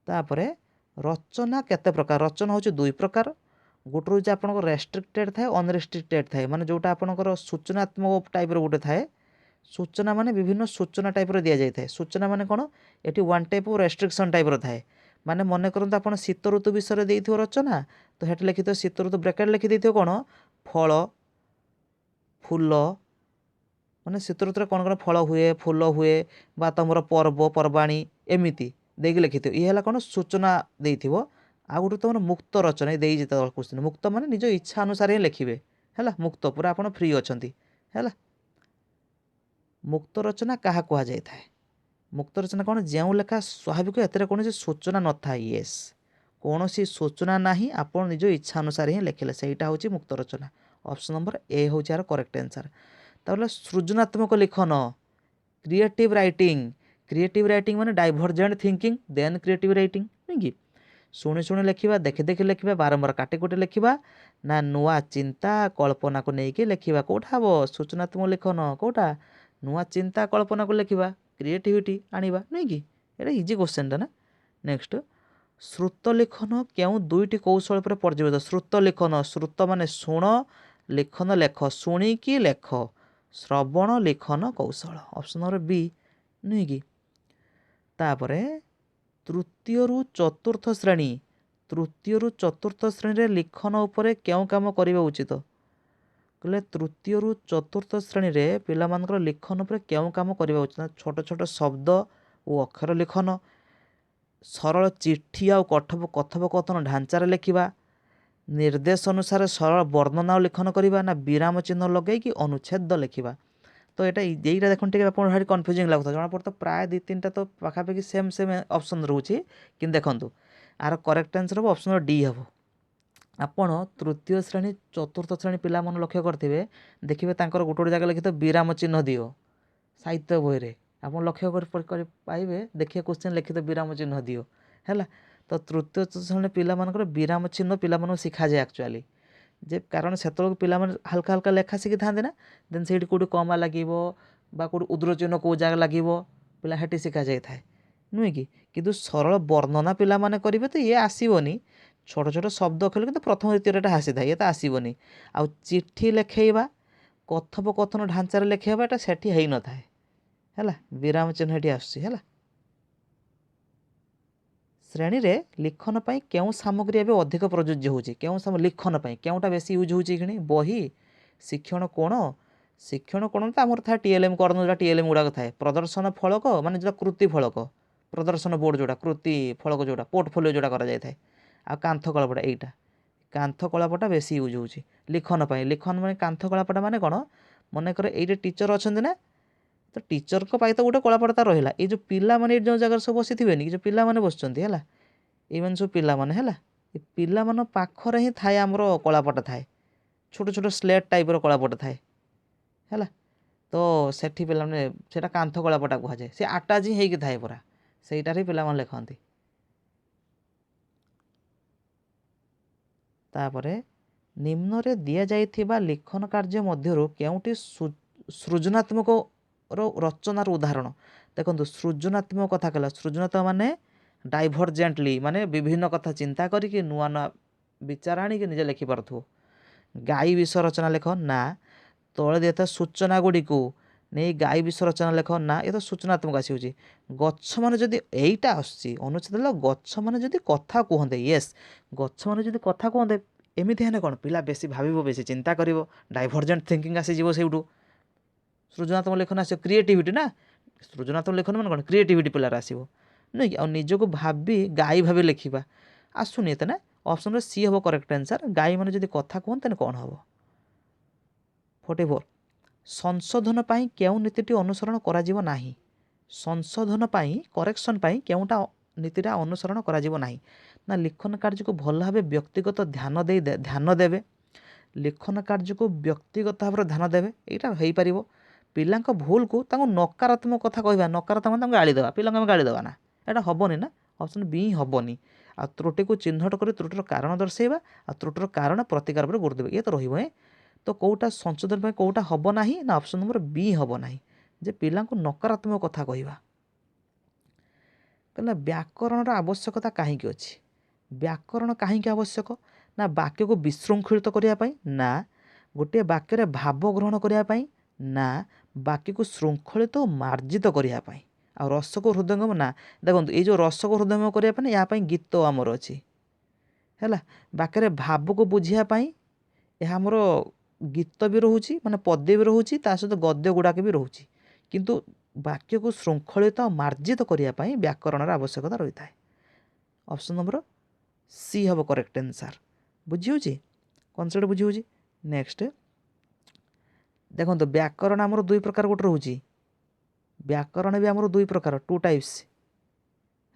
ତାପରେ ରଚନା କେତେ ପ୍ରକାର? ରଚନା ହେଉଛି ଦୁଇ ପ୍ରକାର। ଗୋଟେ ରହୁଛି ଆପଣଙ୍କର ରେଷ୍ଟ୍ରିକ୍ଟେଡ଼ ଥାଏ, ଅନରେଷ୍ଟ୍ରିକ୍ଟେଡ଼ ଥାଏ। ମାନେ ଯେଉଁଟା ଆପଣଙ୍କର ସୂଚନାତ୍ମକ ଟାଇପ୍ର ଗୋଟେ ଥାଏ। ସୂଚନା ମାନେ ବିଭିନ୍ନ ସୂଚନା ଟାଇପ୍ର ଦିଆଯାଇଥାଏ। ସୂଚନା ମାନେ କ'ଣ? ଏଠି ୱାନ୍ ଟାଇପ୍ ଅଫ୍ ରେଷ୍ଟ୍ରିକ୍ସନ୍ ଟାଇପ୍ର ଥାଏ। ମାନେ ମନେ କରନ୍ତୁ ଆପଣ ଶୀତ ଋତୁ ବିଷୟରେ ଦେଇଥିବ ରଚନା, ତ ସେଠି ଲେଖିଥିବ ଶୀତ ଋତୁ, ବ୍ରାକେଟ୍ ଲେଖିଦେଇଥିବ କ'ଣ? ଫଳ, ଫୁଲ। ମାନେ ଶୀତ ଋତୁରେ କ'ଣ କ'ଣ ଫଳ ହୁଏ, ଫୁଲ ହୁଏ, ବା ତୁମର ପର୍ବପର୍ବାଣୀ, ଏମିତି ଦେଇକି ଲେଖିଥିବ। ଇଏ ହେଲା କ'ଣ? ସୂଚନା ଦେଇଥିବ। ଆଉ ଗୋଟେ ତୁମର ମୁକ୍ତ ରଚନା ଦେଇଛି ତ କ୍ୱେଶ୍ଚିନ୍। ମୁକ୍ତ ମାନେ ନିଜ ଇଚ୍ଛା ଅନୁସାରେ ହିଁ ଲେଖିବେ, ହେଲା। ମୁକ୍ତ ପୁରା ଆପଣ ଫ୍ରି ଅଛନ୍ତି, ହେଲା। ମୁକ୍ତ ରଚନା କାହା କୁହାଯାଇଥାଏ? ମୁକ୍ତ ରଚନା କ'ଣ? ଯେଉଁ ଲେଖା ସ୍ୱାଭାବିକ, ଏଥିରେ କୌଣସି ସୂଚନା ନଥାଏ। ୟେସ୍, କୌଣସି ସୂଚନା ନାହିଁ, ଆପଣ ନିଜ ଇଚ୍ଛା ଅନୁସାରେ ହିଁ ଲେଖିଲେ, ସେଇଟା ହେଉଛି ମୁକ୍ତ ରଚନା। ଅପସନ୍ ନମ୍ବର ଏ ହେଉଛି ଏହାର କରେକ୍ଟ ଆନ୍ସର୍। ତାପରେ ସୃଜନାତ୍ମକ ଲିଖନ, କ୍ରିଏଟିଭ୍ ରାଇଟିଂ। କ୍ରିଏଟିଭ୍ ରାଇଟିଂ ମାନେ ଡାଇଭରଜେଣ୍ଟ ଥିଙ୍କିଂ, ଦେନ୍ କ୍ରିଏଟିଭ୍ ରାଇଟିଂ, ନୁହେଁ କି? ଶୁଣି ଶୁଣି ଲେଖିବା, ଦେଖି ଦେଖି ଲେଖିବା, ବାରମ୍ବାର କାଟି କୁଟି ଲେଖିବା, ନା ନୂଆ ଚିନ୍ତା କଳ୍ପନାକୁ ନେଇକି ଲେଖିବା? କେଉଁଟା ହେବ ସୂଚନାତ୍ମକ ଲିଖନ? କେଉଁଟା? ନୂଆ ଚିନ୍ତା କଳ୍ପନାକୁ ଲେଖିବା, କ୍ରିଏଟିଭିଟି ଆଣିବା, ନୁହେଁ କି? ଏଇଟା ଇଜି କ୍ୱେଶ୍ଚନଟା ନା? ନେକ୍ସଟ, ଶ୍ରୁତ ଲିଖନ କେଉଁ ଦୁଇଟି କୌଶଳ ଉପରେ ପର୍ଯ୍ୟବେସିତ? ଶ୍ରୁତ ଲିଖନ, ଶ୍ରୁତ ମାନେ ଶୁଣ, ଲିଖନ ଲେଖ, ଶୁଣିକି ଲେଖ, ଶ୍ରବଣ ଲିଖନ କୌଶଳ, ଅପସନ୍ ନମ୍ବର ବି, ନୁହେଁ କି? ତାପରେ ତୃତୀୟରୁ ଚତୁର୍ଥ ଶ୍ରେଣୀ, ତୃତୀୟରୁ ଚତୁର୍ଥ ଶ୍ରେଣୀରେ ଲିଖନ ଉପରେ କେଉଁ କାମ କରିବା ଉଚିତ? କହିଲେ ତୃତୀୟରୁ ଚତୁର୍ଥ ଶ୍ରେଣୀରେ ପିଲାମାନଙ୍କର ଲିଖନ ଉପରେ କେଉଁ କାମ କରିବା ଉଚିତ? ଛୋଟ ଛୋଟ ଶବ୍ଦ ଓ ଅକ୍ଷର ଲିଖନ, ସରଳ ଚିଠି ଆଉ କଥୋପକଥନ ଢାଞ୍ଚାରେ ଲେଖିବା, ନିର୍ଦ୍ଦେଶ ଅନୁସାରେ ସରଳ ବର୍ଣ୍ଣନା ଆଉ ଲିଖନ କରିବା, ନା ବିରାମ ଚିହ୍ନ ଲଗେଇକି ଅନୁଚ୍ଛେଦ ଲେଖିବା? ତ ଏଇଟା ଦେଖନ୍ତୁ, ଟିକେ ଆପଣଙ୍କୁ ଭାରି କନଫ୍ୟୁଜିଂ ଲାଗୁଥିବ। ଜଣାପଡ଼େ ତ ପ୍ରାୟ ଦୁଇ ତିନିଟା ତ ପାଖାପାଖି ସେମ୍ ସେମ୍ ଅପସନ୍ ରହୁଛି। କିନ୍ତୁ ଦେଖନ୍ତୁ, ଆର କରେକ୍ଟ ଆନ୍ସର୍ ହେବ ଅପସନ୍ ଡି ହେବ। ଆପଣ ତୃତୀୟ ଶ୍ରେଣୀ ଚତୁର୍ଥ ଶ୍ରେଣୀ ପିଲାମାନେ ଲକ୍ଷ୍ୟ କରିଥିବେ, ଦେଖିବେ ତାଙ୍କର ଗୋଟେ ଗୋଟେ ଜାଗା ଲେଖିଥିବ ବିରାମ ଚିହ୍ନ ଦିଅ। ସାହିତ୍ୟ ବହିରେ ଆପଣ ଲକ୍ଷ୍ୟ କରି ପାଇବେ, ଦେଖିବେ କ୍ୱେଶ୍ଚନ୍ ଲେଖିଥିବ ବିରାମ ଚିହ୍ନ ଦିଅ, ହେଲା। ତ ତୃତୀୟ ଶ୍ରେଣୀ ପିଲାମାନଙ୍କର ବିରାମ ଚିହ୍ନ ପିଲାମାନଙ୍କୁ ଶିଖାଯାଏ ଆକ୍ଚୁଆଲି ଯେ, କାରଣ ସେତେବେଳକୁ ପିଲାମାନେ ହାଲକା ହାଲକା ଲେଖା ଶିଖିଥାନ୍ତି ନା। ଦେନ୍ ସେଇଠି କେଉଁଠି କମା ଲାଗିବ ବା କେଉଁଠି ଉଦ୍ର ଚିହ୍ନ କେଉଁ ଜାଗା ଲାଗିବ, ପିଲା ସେଠି ଶିଖାଯାଇଥାଏ, ନୁହେଁ କି? କିନ୍ତୁ ସରଳ ବର୍ଣ୍ଣନା ପିଲାମାନେ କରିବେ ତ ଇଏ ଆସିବନି। ଛୋଟ ଛୋଟ ଶବ୍ଦ ଖେଳ କିନ୍ତୁ ପ୍ରଥମ ଦ୍ୱିତୀୟରେ ଏଇଟା ଆସିଥାଏ, ଇଏ ତ ଆସିବନି। ଆଉ ଚିଠି ଲେଖେଇବା, କଥୋପକଥନ ଢାଞ୍ଚାରେ ଲେଖେଇବା, ଏଇଟା ସେଠି ହେଇନଥାଏ, ହେଲା। ବିରାମ ଚିହ୍ନ ଏଠି ଆସୁଛି, ହେଲା। ଶ୍ରେଣୀରେ ଲିଖନ ପାଇଁ କେଉଁ ସାମଗ୍ରୀ ଏବେ ଅଧିକ ପ୍ରଯୁଜ୍ୟ ହେଉଛି? କେଉଁ ଲିଖନ ପାଇଁ କେଉଁଟା ବେଶୀ ୟୁଜ୍ ହେଉଛି ଏଇକ୍ଷଣି? ବହି, ଶିକ୍ଷଣ କୋଣ, ଶିକ୍ଷଣ କୋଣ ତ ଆମର ଥାଏ ଟିଏଲ୍ଏମ୍ କର୍ଣ୍ଣ, ଯେଉଁଟା ଟିଏଲ୍ଏମ୍ ଗୁଡ଼ାକ ଥାଏ, ପ୍ରଦର୍ଶନ ଫଳକ, ମାନେ ଯେଉଁଟା କୃତି ଫଳକ, ପ୍ରଦର୍ଶନ ବୋର୍ଡ଼ ଯେଉଁଟା, କୃତି ଫଳକ ଯେଉଁଟା, ପୋର୍ଟଫୋଲିଓ ଯେଉଁଟା କରାଯାଇଥାଏ, ଆଉ କାନ୍ଥ କଳାପଟା। ଏଇଟା କାନ୍ଥ କଳାପଟା ବେଶୀ ୟୁଜ୍ ହେଉଛି ଲିଖନ ପାଇଁ। ଲିଖନ ମାନେ କାନ୍ଥ କଳାପଟା ମାନେ କ'ଣ? ମନେକର ଏଇଠି ଟିଚର୍ ଅଛନ୍ତି ନା, ତ ଟିଚର୍ଙ୍କ ପାଇଁ ତ ଗୋଟେ କଳାପଟା ରହିଲା। ଏଇ ଯେଉଁ ପିଲାମାନେ ଏଇଠି ଯେଉଁ ଜାଗାରେ ସବୁ ବସିଥିବେନି କି, ଯେଉଁ ପିଲାମାନେ ବସିଛନ୍ତି, ହେଲା, ଏଇମାନେ ସବୁ ପିଲାମାନେ, ହେଲା, ଏ ପିଲାମାନଙ୍କ ପାଖରେ ହିଁ ଥାଏ ଆମର କଳାପଟା ଥାଏ, ଛୋଟ ଛୋଟ ସ୍ଲେଟ୍ ଟାଇପ୍ର କଳାପଟା ଥାଏ, ହେଲା। ତ ସେଠି ପିଲାମାନେ ସେଇଟା କାନ୍ଥ କଳାପଟା କୁହାଯାଏ। ସେ ଆଟାଚ୍ ହିଁ ହେଇକି ଥାଏ ପୁରା, ସେଇଟାରେ ପିଲାମାନେ ଲେଖନ୍ତି। ତାପରେ ନିମ୍ନରେ ଦିଆଯାଇଥିବା ଲିଖନ କାର୍ଯ୍ୟ ମଧ୍ୟରୁ କେଉଁଟି ସୃଜନାତ୍ମକ ରଚନାର ଉଦାହରଣ? ଦେଖନ୍ତୁ, ସୃଜନାତ୍ମକ କଥା କହିଲା। ସୃଜନାତ୍ମକ ମାନେ ଡାଇଭରଜେଣ୍ଟଲି, ମାନେ ବିଭିନ୍ନ କଥା ଚିନ୍ତା କରିକି ନୂଆ ନୂଆ ବିଚାର ଆଣିକି ନିଜେ ଲେଖିପାରୁଥିବ। ଗାଈ ବିଷୟ ରଚନା ଲେଖ, ନା ତଳେ ଦେଇଥିବା ସୂଚନା ଗୁଡ଼ିକୁ ନେଇ ଗାଈ ବିଷୟ ରଚନା ଲେଖ, ନା ଏ ତ ସୂଚନାତ୍ମକ ଆସିଯାଉଛି। ଗଛମାନେ ଯଦି, ଏଇଟା ଆସୁଛି ଅନୁଚ୍ଛେଦ ହେଲା, ଗଛମାନେ ଯଦି କଥା କୁହନ୍ତେ। ୟେସ୍, ଗଛମାନେ ଯଦି କଥା କୁହନ୍ତେ, ଏମିତି ହେଲେ କ'ଣ ପିଲା ବେଶୀ ଭାବିବ, ବେଶୀ ଚିନ୍ତା କରିବ, ଡାଇଭରଜେଣ୍ଟ ଥିଙ୍କିଂ ଆସିଯିବ, ସେଇଠୁ ସୃଜନାତ୍ମକ ଲେଖନ ଆସିବ, କ୍ରିଏଟିଭିଟି ନା। ସୃଜନାତ୍ମକ ଲେଖନ ମାନେ କ'ଣ? କ୍ରିଏଟିଭିଟି ପିଲାର ଆସିବ, ନୁହେଁ କି? ଆଉ ନିଜକୁ ଭାବି ଗାଈ ଭାବି ଲେଖିବା ଆସୁନି ଏତେ ନା। ଅପସନ୍ରେ ସି ହେବ କରେକ୍ଟ ଆନ୍ସର୍। ଗାଈମାନେ ଯଦି କଥା କୁହନ୍ତି ତାହେଲେ କ'ଣ ହେବ? 44, ସଂଶୋଧନ ପାଇଁ କେଉଁ ନୀତିଟି ଅନୁସରଣ କରାଯିବ ନାହିଁ? ସଂଶୋଧନ ପାଇଁ, କରେକ୍ସନ୍ ପାଇଁ କେଉଁଟା ନୀତିଟା ଅନୁସରଣ କରାଯିବ ନାହିଁ? ନା ଲିଖନ କାର୍ଯ୍ୟକୁ ଭଲ ଭାବେ ବ୍ୟକ୍ତିଗତ ଧ୍ୟାନ ଦେଇ ଧ୍ୟାନ ଦେବେ। ଲିଖନ କାର୍ଯ୍ୟକୁ ବ୍ୟକ୍ତିଗତ ଭାବରେ ଧ୍ୟାନ ଦେବେ, ଏଇଟା ହେଇପାରିବ। ପିଲାଙ୍କ ଭୁଲକୁ ତାଙ୍କୁ ନକାରାତ୍ମକ କଥା କହିବା, ନକାରାତ୍ମକ ତାଙ୍କୁ ଗାଳି ଦେବା, ପିଲାଙ୍କୁ ଆମେ ଗାଳି ଦେବା ନା, ଏଇଟା ହେବନି ନା। ଅପସନ୍ ବି ହିଁ ହେବନି। ଆଉ ତ୍ରୁଟିକୁ ଚିହ୍ନଟ କରି ତ୍ରୁଟିର କାରଣ ଦର୍ଶାଇବା, ଆଉ ତ୍ରୁଟିର କାରଣ ପ୍ରତିକାର ଉପରେ ଗୁରୁତ୍ୱ ଦେବେ, ଇଏ ତ ରହିବ ହିଁ। ତ କେଉଁଟା ସଂଶୋଧନ ପାଇଁ କେଉଁଟା ହେବ ନାହିଁ? ନା ଅପସନ୍ ନମ୍ବର ବି ହେବ ନାହିଁ, ଯେ ପିଲାଙ୍କୁ ନକାରାତ୍ମକ କଥା କହିବା। କହିଲା ବ୍ୟାକରଣର ଆବଶ୍ୟକତା କାହିଁକି ଅଛି? ବ୍ୟାକରଣ କାହିଁକି ଆବଶ୍ୟକ? ନା ବାକ୍ୟକୁ ବିଶୃଙ୍ଖଳିତ କରିବା ପାଇଁ, ନା ଗୋଟିଏ ବାକ୍ୟରେ ଭାବ ଗ୍ରହଣ କରିବା ପାଇଁ, ନା ବାକ୍ୟକୁ ଶୃଙ୍ଖଳିତ ଓ ମାର୍ଜିତ କରିବା ପାଇଁ, ଆଉ ରସକୁ ହୃଦୟଙ୍ଗମ ନା। ଦେଖନ୍ତୁ, ଏଇ ଯେଉଁ ରସକୁ ହୃଦୟଙ୍ଗମ କରିବା ପାଇଁ, ଏହା ପାଇଁ ଗୀତ ଆମର ଅଛି। ହେଲା, ବାକ୍ୟରେ ଭାବକୁ ବୁଝିବା ପାଇଁ ଏହା ଆମର ଗୀତ ବି ରହୁଛି, ମାନେ ପଦ୍ୟ ବି ରହୁଛି, ତା ସହିତ ଗଦ୍ୟ ଗୁଡ଼ାକ ବି ରହୁଛି। କିନ୍ତୁ ବାକ୍ୟକୁ ଶୃଙ୍ଖଳିତ ମାର୍ଜିତ କରିବା ପାଇଁ ବ୍ୟାକରଣର ଆବଶ୍ୟକତା ରହିଥାଏ। ଅପସନ୍ ନମ୍ବର ସି ହେବ କରେକ୍ଟ ଆନ୍ସାର୍। ବୁଝି ହେଉଛି? କନସେପ୍ଟ ବୁଝି ହେଉଛି? ନେକ୍ସଟ ଦେଖନ୍ତୁ, ବ୍ୟାକରଣ ଆମର ଦୁଇ ପ୍ରକାର ଗୋଟେ ରହୁଛି। ବ୍ୟାକରଣ ବି ଆମର ଦୁଇ ପ୍ରକାର, ଟୁ ଟାଇପ୍ସ।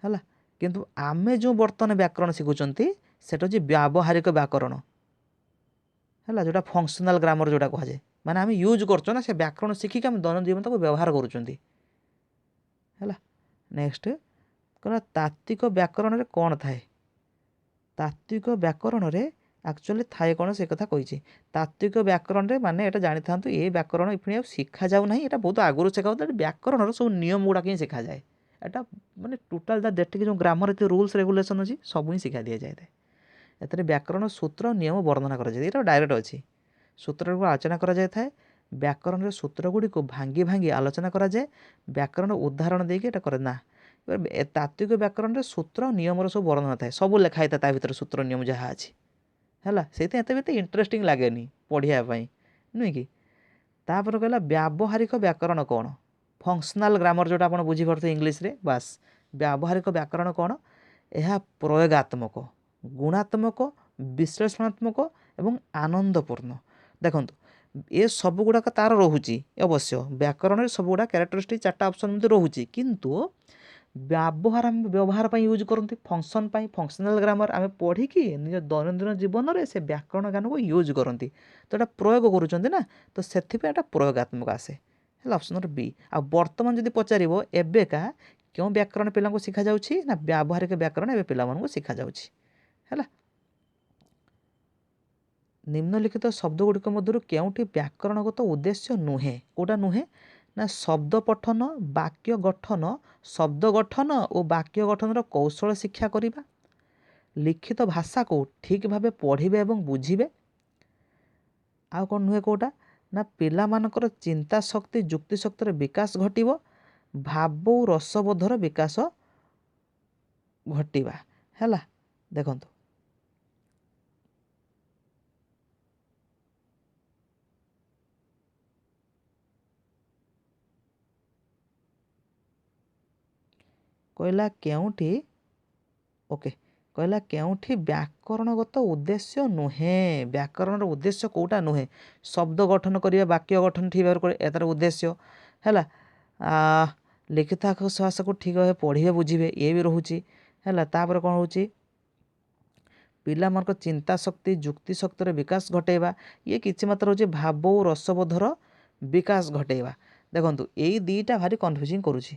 ହେଲା, କିନ୍ତୁ ଆମେ ଯେଉଁ ବର୍ତ୍ତମାନ ବ୍ୟାକରଣ ଶିଖୁଛନ୍ତି, ସେଟା ହେଉଛି ବ୍ୟାବହାରିକ ବ୍ୟାକରଣ। ହେଲା, ଯେଉଁଟା ଫଙ୍କସନାଲ୍ ଗ୍ରାମର ଯେଉଁଟା କୁହାଯାଏ, ମାନେ ଆମେ ୟୁଜ୍ କରୁଛୁ ନା, ସେ ବ୍ୟାକରଣ ଶିଖିକି ଆମେ ଦୈନନ୍ଦିନ ଜୀବନ ତାକୁ ବ୍ୟବହାର କରୁଛନ୍ତି। ହେଲା, ନେକ୍ସଟ କହିଲା, ତାତ୍ତ୍ୱିକ ବ୍ୟାକରଣରେ କ'ଣ ଥାଏ? ତାତ୍ତ୍ୱିକ ବ୍ୟାକରଣରେ ଆକ୍ଚୁଆଲି ଥାଏ କ'ଣ, ସେ କଥା କହିଛି। ତାତ୍ତ୍ୱିକ ବ୍ୟାକରଣରେ ମାନେ ଏଇଟା ଜାଣିଥାନ୍ତୁ, ଏ ବ୍ୟାକରଣ ପୁଣି ଆଉ ଶିଖାଯାଉ ନାହିଁ। ଏଇଟା ବହୁତ ଆଗରୁ ଶିଖାଯାଉଥିଲା। ବ୍ୟାକରଣର ସବୁ ନିୟମ ଗୁଡ଼ାକ ହିଁ ଶିଖାଯାଏ। ଏଇଟା ମାନେ ଟୋଟାଲ୍ ତା ଯେତିକି ଯେଉଁ ଗ୍ରାମର ଏତେ ରୁଲ୍ସ ରେଗୁଲେସନ୍ ଅଛି, ସବୁ ହିଁ ଶିଖା ଦିଆଯାଇଥାଏ। ଏଥିରେ ବ୍ୟାକରଣ ସୂତ୍ର ନିୟମ ବର୍ଣ୍ଣନା କରାଯାଏ। ଏଇଟା ଡାଇରେକ୍ଟ ଅଛି। ସୂତ୍ରକୁ ଆଲୋଚନା କରାଯାଇଥାଏ। ବ୍ୟାକରଣର ସୂତ୍ର ଗୁଡ଼ିକୁ ଭାଙ୍ଗି ଭାଙ୍ଗି ଆଲୋଚନା କରାଯାଏ। ବ୍ୟାକରଣ ଉଦାହରଣ ଦେଇକି ଏଇଟା କରେ ନା। ତାତ୍ତ୍ୱିକ ବ୍ୟାକରଣରେ ସୂତ୍ର ନିୟମର ସବୁ ବର୍ଣ୍ଣନା ଥାଏ, ସବୁ ଲେଖା ହେଇଥାଏ ତା ଭିତରେ, ସୂତ୍ର ନିୟମ ଯାହା ଅଛି। ହେଲା, ସେଇଥିପାଇଁ ଏତେ ବି ଏତେ ଇଣ୍ଟରେଷ୍ଟିଂ ଲାଗେନି ପଢ଼ିବା ପାଇଁ, ନୁହେଁ କି? ତାପରେ କହିଲା, ବ୍ୟାବହାରିକ ବ୍ୟାକରଣ କ'ଣ? ଫଙ୍କସନାଲ୍ ଗ୍ରାମର ଯେଉଁଟା ଆପଣ ବୁଝିପାରୁଥିବେ ଇଂଲିଶରେ, ବାସ୍। ବ୍ୟାବହାରିକ ବ୍ୟାକରଣ କ'ଣ? ଏହା ପ୍ରୟୋଗାତ୍ମକ, ଗୁଣାତ୍ମକ, ବିଶ୍ଳେଷଣାତ୍ମକ ଏବଂ ଆନନ୍ଦପୂର୍ଣ୍ଣ। ଦେଖନ୍ତୁ, ଏ ସବୁଗୁଡ଼ାକ ତାର ରହୁଛି। ଅବଶ୍ୟ ବ୍ୟାକରଣରେ ସବୁଗୁଡ଼ା କ୍ୟାରେକ୍ଟରିଷ୍ଟିକ୍ ଚାରିଟା ଅପସନ୍ ମଧ୍ୟ ରହୁଛି, କିନ୍ତୁ ବ୍ୟବହାର, ଆମେ ବ୍ୟବହାର ପାଇଁ ୟୁଜ୍ କରନ୍ତି, ଫଙ୍କସନ୍ ପାଇଁ। ଫଙ୍କସନାଲ୍ ଗ୍ରାମର ଆମେ ପଢ଼ିକି ନିଜ ଦୈନନ୍ଦିନ ଜୀବନରେ ସେ ବ୍ୟାକରଣ ଜ୍ଞାନକୁ ୟୁଜ୍ କରନ୍ତି, ତ ଏଇଟା ପ୍ରୟୋଗ କରୁଛନ୍ତି ନା, ତ ସେଥିପାଇଁ ଏଇଟା ପ୍ରୟୋଗାତ୍ମକ ଆସେ। ହେଲା, ଅପସନ୍ ନମ୍ବର ବି। ଆଉ ବର୍ତ୍ତମାନ ଯଦି ପଚାରିବ, ଏବେକା କେଉଁ ବ୍ୟାକରଣ ପିଲାଙ୍କୁ ଶିଖାଯାଉଛି? ନା ବ୍ୟାବହାରିକ ବ୍ୟାକରଣ ଏବେ ପିଲାମାନଙ୍କୁ ଶିଖାଯାଉଛି। ହେଲା, ନିମ୍ନଲିଖିତ ଶବ୍ଦ ଗୁଡ଼ିକ ମଧ୍ୟରୁ କେଉଁଟି ବ୍ୟାକରଣଗତ ଉଦ୍ଦେଶ୍ୟ ନୁହେଁ? କେଉଁଟା ନୁହେଁ? ନା ଶବ୍ଦ ପଠନ, ବାକ୍ୟ ଗଠନ, ଶବ୍ଦ ଗଠନ ଓ ବାକ୍ୟ ଗଠନର କୌଶଳ ଶିକ୍ଷା କରିବା, ଲିଖିତ ଭାଷାକୁ ଠିକ୍ ଭାବେ ପଢ଼ିବେ ଏବଂ ବୁଝିବେ, ଆଉ କ'ଣ ନୁହେଁ କେଉଁଟା? ନା ପିଲାମାନଙ୍କର ଚିନ୍ତା ଶକ୍ତି, ଯୁକ୍ତି ଶକ୍ତିର ବିକାଶ ଘଟିବ, ଭାବ ଓ ରସବୋଧର ବିକାଶ ଘଟିବା। ହେଲା, ଦେଖନ୍ତୁ, କହିଲା କେଉଁଠି, ଓକେ, କହିଲା କେଉଁଠି ବ୍ୟାକରଣଗତ ଉଦ୍ଦେଶ୍ୟ ନୁହେଁ? ବ୍ୟାକରଣର ଉଦ୍ଦେଶ୍ୟ କେଉଁଟା ନୁହେଁ? ଶବ୍ଦ ଗଠନ କରିବା, ବାକ୍ୟ ଗଠନ ଠିକ୍ ଭାବରେ କରିବା, ଏ ତାର ଉଦ୍ଦେଶ୍ୟ। ହେଲା, ଲିଖିତ ଭାଷାକୁ ଠିକ୍ ଭାବେ ପଢ଼ିବେ, ବୁଝିବେ, ଇଏ ବି ରହୁଛି। ହେଲା, ତାପରେ କ'ଣ ହେଉଛି? ପିଲାମାନଙ୍କ ଚିନ୍ତା ଶକ୍ତି, ଯୁକ୍ତି ଶକ୍ତିର ବିକାଶ ଘଟେଇବା, ଇଏ କିଛି ମାତ୍ର ହେଉଛି ଭାବ ଓ ରସବୋଧର ବିକାଶ ଘଟେଇବା। ଦେଖନ୍ତୁ, ଏଇ ଦୁଇଟା ଭାରି କନଫ୍ୟୁଜିଂ କରୁଛି,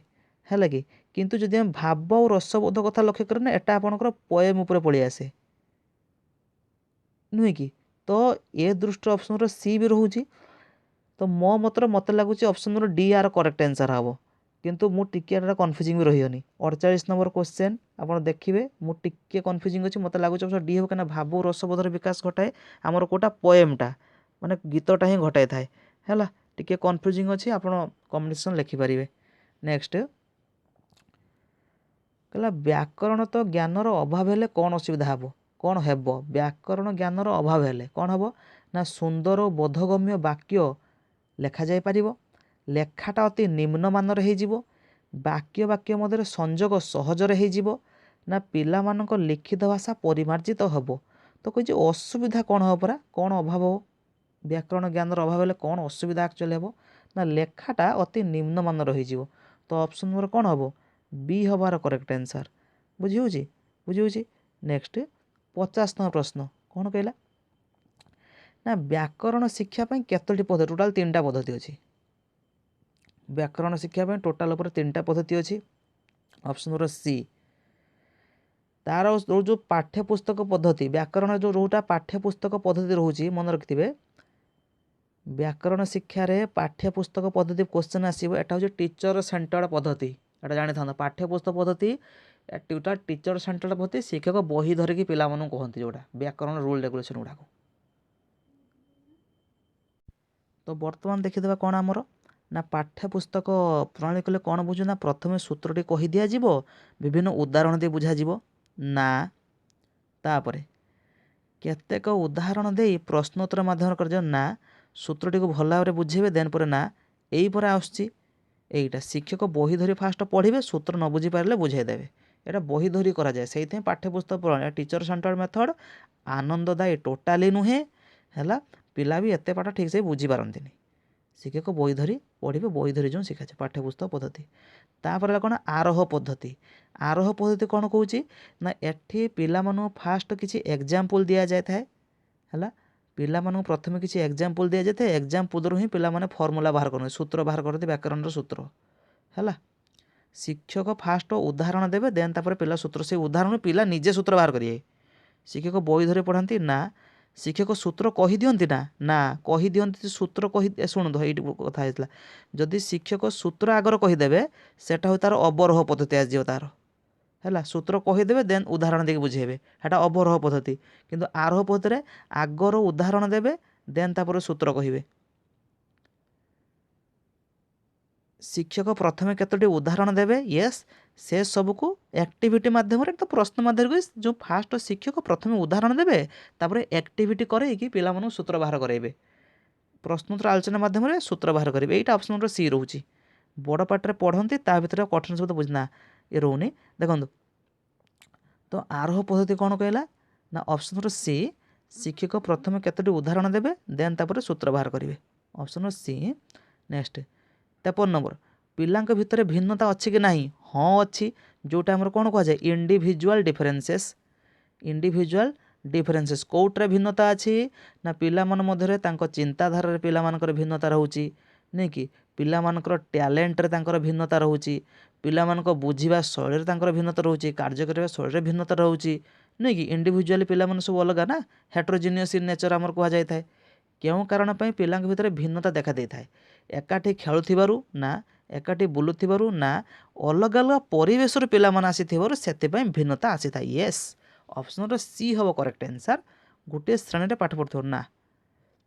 ହେଲା କି? କିନ୍ତୁ ଯଦି ଆମେ ଭାବ ଓ ରସବୋଧ କଥା ଲକ୍ଷ୍ୟ କରିବା ନା, ଏଟା ଆପଣଙ୍କର ପଏମ୍ ଉପରେ ପଳେଇ ଆସେ, ନୁହେଁ କି? ତ ଏ ଦୃଷ୍ଟିରୁ ଅପସନ୍ ନମ୍ବର ସି ବି ରହୁଛି। ତ ମୋ ମତରେ ମୋତେ ଲାଗୁଛି option number D R correct answer ହେବ, କିନ୍ତୁ ମୁଁ ଟିକିଏ ଏଟା କନଫ୍ୟୁଜିଂ ବି ରହିଗନି। 48 ନମ୍ବର କ୍ୱେଶ୍ଚେନ୍ ଆପଣ ଦେଖିବେ, ମୁଁ ଟିକିଏ କନଫ୍ୟୁଜିଂ ଅଛି। ମୋତେ ଲାଗୁଛି ଅପସନ୍ ଡି ହେବ, କାହିଁକିନା ଭାବ ଓ ରସବୋଧର ବିକାଶ ଘଟାଏ ଆମର କେଉଁଟା? ପଏମ୍ଟା, ମାନେ ଗୀତଟା ହିଁ ଘଟାଇଥାଏ। ହେଲା, ଟିକିଏ କନଫ୍ୟୁଜିଂ ଅଛି, ଆପଣ କମ୍ବିନେସନ୍ ଲେଖିପାରିବେ। ନେକ୍ସଟ କହିଲା, ବ୍ୟାକରଣ ତ ଜ୍ଞାନର ଅଭାବ ହେଲେ କ'ଣ ଅସୁବିଧା ହେବ? କ'ଣ ହେବ? ବ୍ୟାକରଣ ଜ୍ଞାନର ଅଭାବ ହେଲେ କ'ଣ ହେବ? ନା ସୁନ୍ଦର ଓ ବୋଧଗମ୍ୟ ବାକ୍ୟ ଲେଖାଯାଇପାରିବ, ଲେଖାଟା ଅତି ନିମ୍ନମାନର ହେଇଯିବ, ବାକ୍ୟ ବାକ୍ୟ ମଧ୍ୟରେ ସଂଯୋଗ ସହଜରେ ହେଇଯିବ, ନା ପିଲାମାନଙ୍କ ଲିଖିତ ଭାଷା ପରିମାର୍ଜିତ ହେବ। ତ କହିଛି ଅସୁବିଧା କ'ଣ ହେବ ପରା, କ'ଣ ଅଭାବ ହେବ? ବ୍ୟାକରଣ ଜ୍ଞାନର ଅଭାବ ହେଲେ କ'ଣ ଅସୁବିଧା ଆକ୍ଚୁଆଲି ହେବ? ନା ଲେଖାଟା ଅତି ନିମ୍ନମାନର ହେଇଯିବ। ତ ଅପସନ୍ ନମ୍ବର କ'ଣ ହେବ? ବି ହେବାର କରେକ୍ଟ ଆନ୍ସର୍। ବୁଝି ହେଉଛି? ବୁଝି ହେଉଛି? ନେକ୍ସଟ 50 ନମ୍ବର ପ୍ରଶ୍ନ କ'ଣ କହିଲା? ନା ବ୍ୟାକରଣ ଶିକ୍ଷା ପାଇଁ କେତୋଟି ପଦ୍ଧତି? ଟୋଟାଲ୍ ତିନିଟା ପଦ୍ଧତି ଅଛି। ବ୍ୟାକରଣ ଶିକ୍ଷା ପାଇଁ ଟୋଟାଲ୍ ଉପରେ ତିନିଟା ପଦ୍ଧତି ଅଛି। Option number C. ତାର ଯେଉଁ ପାଠ୍ୟପୁସ୍ତକ ପଦ୍ଧତି, ବ୍ୟାକରଣ ଯେଉଁ ଯେଉଁଟା ପାଠ୍ୟପୁସ୍ତକ ପଦ୍ଧତି ରହୁଛି, ମନେ ରଖିଥିବେ, ବ୍ୟାକରଣ ଶିକ୍ଷାରେ ପାଠ୍ୟପୁସ୍ତକ ପଦ୍ଧତି କ୍ୱେଶ୍ଚନ୍ ଆସିବ। ଏଟା ହେଉଛି ଟିଚର ସେଣ୍ଟର୍ଡ ପଦ୍ଧତି, ଏଟା ଜାଣିଥାନ୍ତ। ପାଠ୍ୟପୁସ୍ତକ ପଦ୍ଧତି ଏଟା ଟିଚର ସେଣ୍ଟର ପଦ୍ଧତି, ଶିକ୍ଷକ ବହି ଧରିକି ପିଲାମାନଙ୍କୁ କହନ୍ତି ଯେଉଁଟା ବ୍ୟାକରଣ ରୁଲ୍ ରେଗୁଲେସନ୍ ଗୁଡ଼ାକ। ତ ବର୍ତ୍ତମାନ ଦେଖିଦେବା କ'ଣ ଆମର ନା ପାଠ୍ୟପୁସ୍ତକ ପ୍ରଣାଳୀ କଲେ କ'ଣ ବୁଝୁ ନା ପ୍ରଥମେ ସୂତ୍ରଟି କହି ଦିଆଯିବ, ବିଭିନ୍ନ ଉଦାହରଣ ଦେଇ ବୁଝାଯିବ ନା, ତାପରେ କେତେକ ଉଦାହରଣ ଦେଇ ପ୍ରଶ୍ନୋତ୍ତର ମାଧ୍ୟମରେ କରାଯିବ ନା, ସୂତ୍ରଟିକୁ ଭଲ ଭାବରେ ବୁଝେଇବେ ଦେନ୍ ପରେ ନା। ଏଇପରେ ଆସୁଛି ଏଇଟା ଶିକ୍ଷକ ବହି ଧରି ଫାଷ୍ଟ ପଢ଼ିବେ, ସୂତ୍ର ନ ବୁଝିପାରିଲେ ବୁଝାଇ ଦେବେ। ଏଇଟା ବହି ଧରି କରାଯାଏ, ସେଇଥିପାଇଁ ପାଠ୍ୟପୁସ୍ତକ ପ୍ରଣାଳୀ ଟିଚର ସେଣ୍ଟର ମେଥଡ଼ ଆନନ୍ଦଦାୟୀ ଟୋଟାଲି ନୁହେଁ। ହେଲା, ପିଲା ବି ଏତେ ପାଠ ଠିକ୍ସେ ବୁଝିପାରନ୍ତିନି। ଶିକ୍ଷକ ବହି ଧରି ପଢ଼ିବେ, ବହି ଧରି ଯେଉଁ ଶିଖାଯାଏ ପାଠ୍ୟପୁସ୍ତକ ପଦ୍ଧତି। ତାପରେ ହେଲା କ'ଣ ଆରୋହ ପଦ୍ଧତି। ଆରୋହ ପଦ୍ଧତି କ'ଣ କହୁଛି ନା ଏଠି ପିଲାମାନଙ୍କୁ ଫାଷ୍ଟ କିଛି ଏକ୍ଜାମ୍ପଲ୍ ଦିଆଯାଇଥାଏ। ହେଲା, ପିଲାମାନଙ୍କୁ ପ୍ରଥମେ କିଛି ଏକ୍ଜାମ୍ପଲ୍ ଦିଆଯାଇଥାଏ, ଏକ୍ଜାମ୍ପଲ୍ରୁ ହିଁ ପିଲାମାନେ ଫର୍ମୁଲା ବାହାର କରନ୍ତି, ସୂତ୍ର ବାହାର କରନ୍ତି, ବ୍ୟାକରଣର ସୂତ୍ର। ହେଲା, ଶିକ୍ଷକ ଫାଷ୍ଟ ଉଦାହରଣ ଦେବେ, ଦେନ୍ ତାପରେ ପିଲା ସୂତ୍ର, ସେଇ ଉଦାହରଣରୁ ପିଲା ନିଜେ ସୂତ୍ର ବାହାର କରିବେ। ଶିକ୍ଷକ ବହି ଧରି ପଢ଼ାନ୍ତି ନା, ଶିକ୍ଷକ ସୂତ୍ର କହିଦିଅନ୍ତି ନା, ନା କହିଦିଅନ୍ତି ସୂତ୍ର କହି, ଶୁଣନ୍ତୁ ଏଇଠି କଥା ହେଇଥିଲା, ଯଦି ଶିକ୍ଷକ ସୂତ୍ର ଆଗରେ କହିଦେବେ ସେଟା ହଉ ତାର ଅବରୋହ ପଦ୍ଧତି ଆସିଯିବ ତାର। ହେଲା, ସୂତ୍ର କହିଦେବେ ଦେନ୍ ଉଦାହରଣ ଦେଇକି ବୁଝେଇବେ, ସେଟା ଅବରୋହ ପଦ୍ଧତି। କିନ୍ତୁ ଆରୋହ ପଦ୍ଧତିରେ ଆଗର ଉଦାହରଣ ଦେବେ ଦେନ୍ ତାପରେ ସୂତ୍ର କହିବେ। ଶିକ୍ଷକ ପ୍ରଥମେ କେତୋଟି ଉଦାହରଣ ଦେବେ, ୟେସ୍, ସେ ସବୁକୁ ଆକ୍ଟିଭିଟି ମାଧ୍ୟମରେ, ତ ପ୍ରଶ୍ନ ମାଧ୍ୟମରେ ଯେଉଁ ଫାଷ୍ଟ ଶିକ୍ଷକ ପ୍ରଥମେ ଉଦାହରଣ ଦେବେ, ତାପରେ ଆକ୍ଟିଭିଟି କରେଇକି ପିଲାମାନଙ୍କୁ ସୂତ୍ର ବାହାର କରାଇବେ, ପ୍ରଶ୍ନୋତ୍ତର ଆଲୋଚନା ମାଧ୍ୟମରେ ସୂତ୍ର ବାହାର କରିବେ। ଏଇଟା ଅପସନ୍ ନମ୍ବର ସି ରହୁଛି। ବଡ଼ ପାଠରେ ପଢ଼ନ୍ତି, ତା ଭିତରେ କଠିନ ଶବ୍ଦ ବୁଝିନା ଏ ରହୁନି। ଦେଖନ୍ତୁ ତ ଆରୋହ ପଦ୍ଧତି କ'ଣ କହିଲା ନା ଅପସନ୍ ନମ୍ବର ସି, ଶିକ୍ଷକ ପ୍ରଥମେ କେତୋଟି ଉଦାହରଣ ଦେବେ ଦେନ୍ ତାପରେ ସୂତ୍ର ବାହାର କରିବେ, option number C. Next 53 number, ପିଲାଙ୍କ ଭିତରେ ଭିନ୍ନତା ଅଛି କି ନାହିଁ? ହଁ ଅଛି, ଯେଉଁଟା ଆମର କ'ଣ କୁହାଯାଏ ଇଣ୍ଡିଭିଜୁଆଲ୍ ଡିଫରେନ୍ସେସ୍। ଇଣ୍ଡିଭିଜୁଆଲ୍ ଡିଫରେନ୍ସେସ୍ କେଉଁଟାରେ ଭିନ୍ନତା ଅଛି ନା ପିଲାମାନଙ୍କ ମଧ୍ୟରେ ତାଙ୍କ ଚିନ୍ତାଧାରାରେ ପିଲାମାନଙ୍କର ଭିନ୍ନତା ରହୁଛି, ନାଇଁ କି ପିଲାମାନଙ୍କର ଟ୍ୟାଲେଣ୍ଟରେ ତାଙ୍କର ଭିନ୍ନତା ରହୁଛି, ପିଲାମାନଙ୍କ ବୁଝିବା ଶୈଳୀରେ ତାଙ୍କର ଭିନ୍ନତା ରହୁଛି, କାର୍ଯ୍ୟ କରିବା ଶୈଳୀରେ ଭିନ୍ନତା ରହୁଛି, ନାଇଁ କି ଇଣ୍ଡିଭିଜୁଆଲି ପିଲାମାନେ ସବୁ ଅଲଗା ନା, ହେଟ୍ରୋଜିନିୟସ୍ ଇନ୍ ନେଚର୍ ଆମର କୁହାଯାଇଥାଏ। କେଉଁ କାରଣ ପାଇଁ ପିଲାଙ୍କ ଭିତରେ ଭିନ୍ନତା ଦେଖାଦେଇଥାଏ? ଏକାଠି ଖେଳୁଥିବାରୁ ନା, ଏକାଠି ବୁଲୁଥିବାରୁ ନା, ଅଲଗା ଅଲଗା ପରିବେଶରୁ ପିଲାମାନେ ଆସିଥିବାରୁ ସେଥିପାଇଁ ଭିନ୍ନତା ଆସିଥାଏ। ୟେସ୍, ଅପସନ୍ ନମ୍ବର ସି ହେବ କରେକ୍ଟ ଆନ୍ସର୍, ଗୋଟିଏ ଶ୍ରେଣୀରେ ପାଠ ପଢ଼ୁଥିବାରୁ ନା।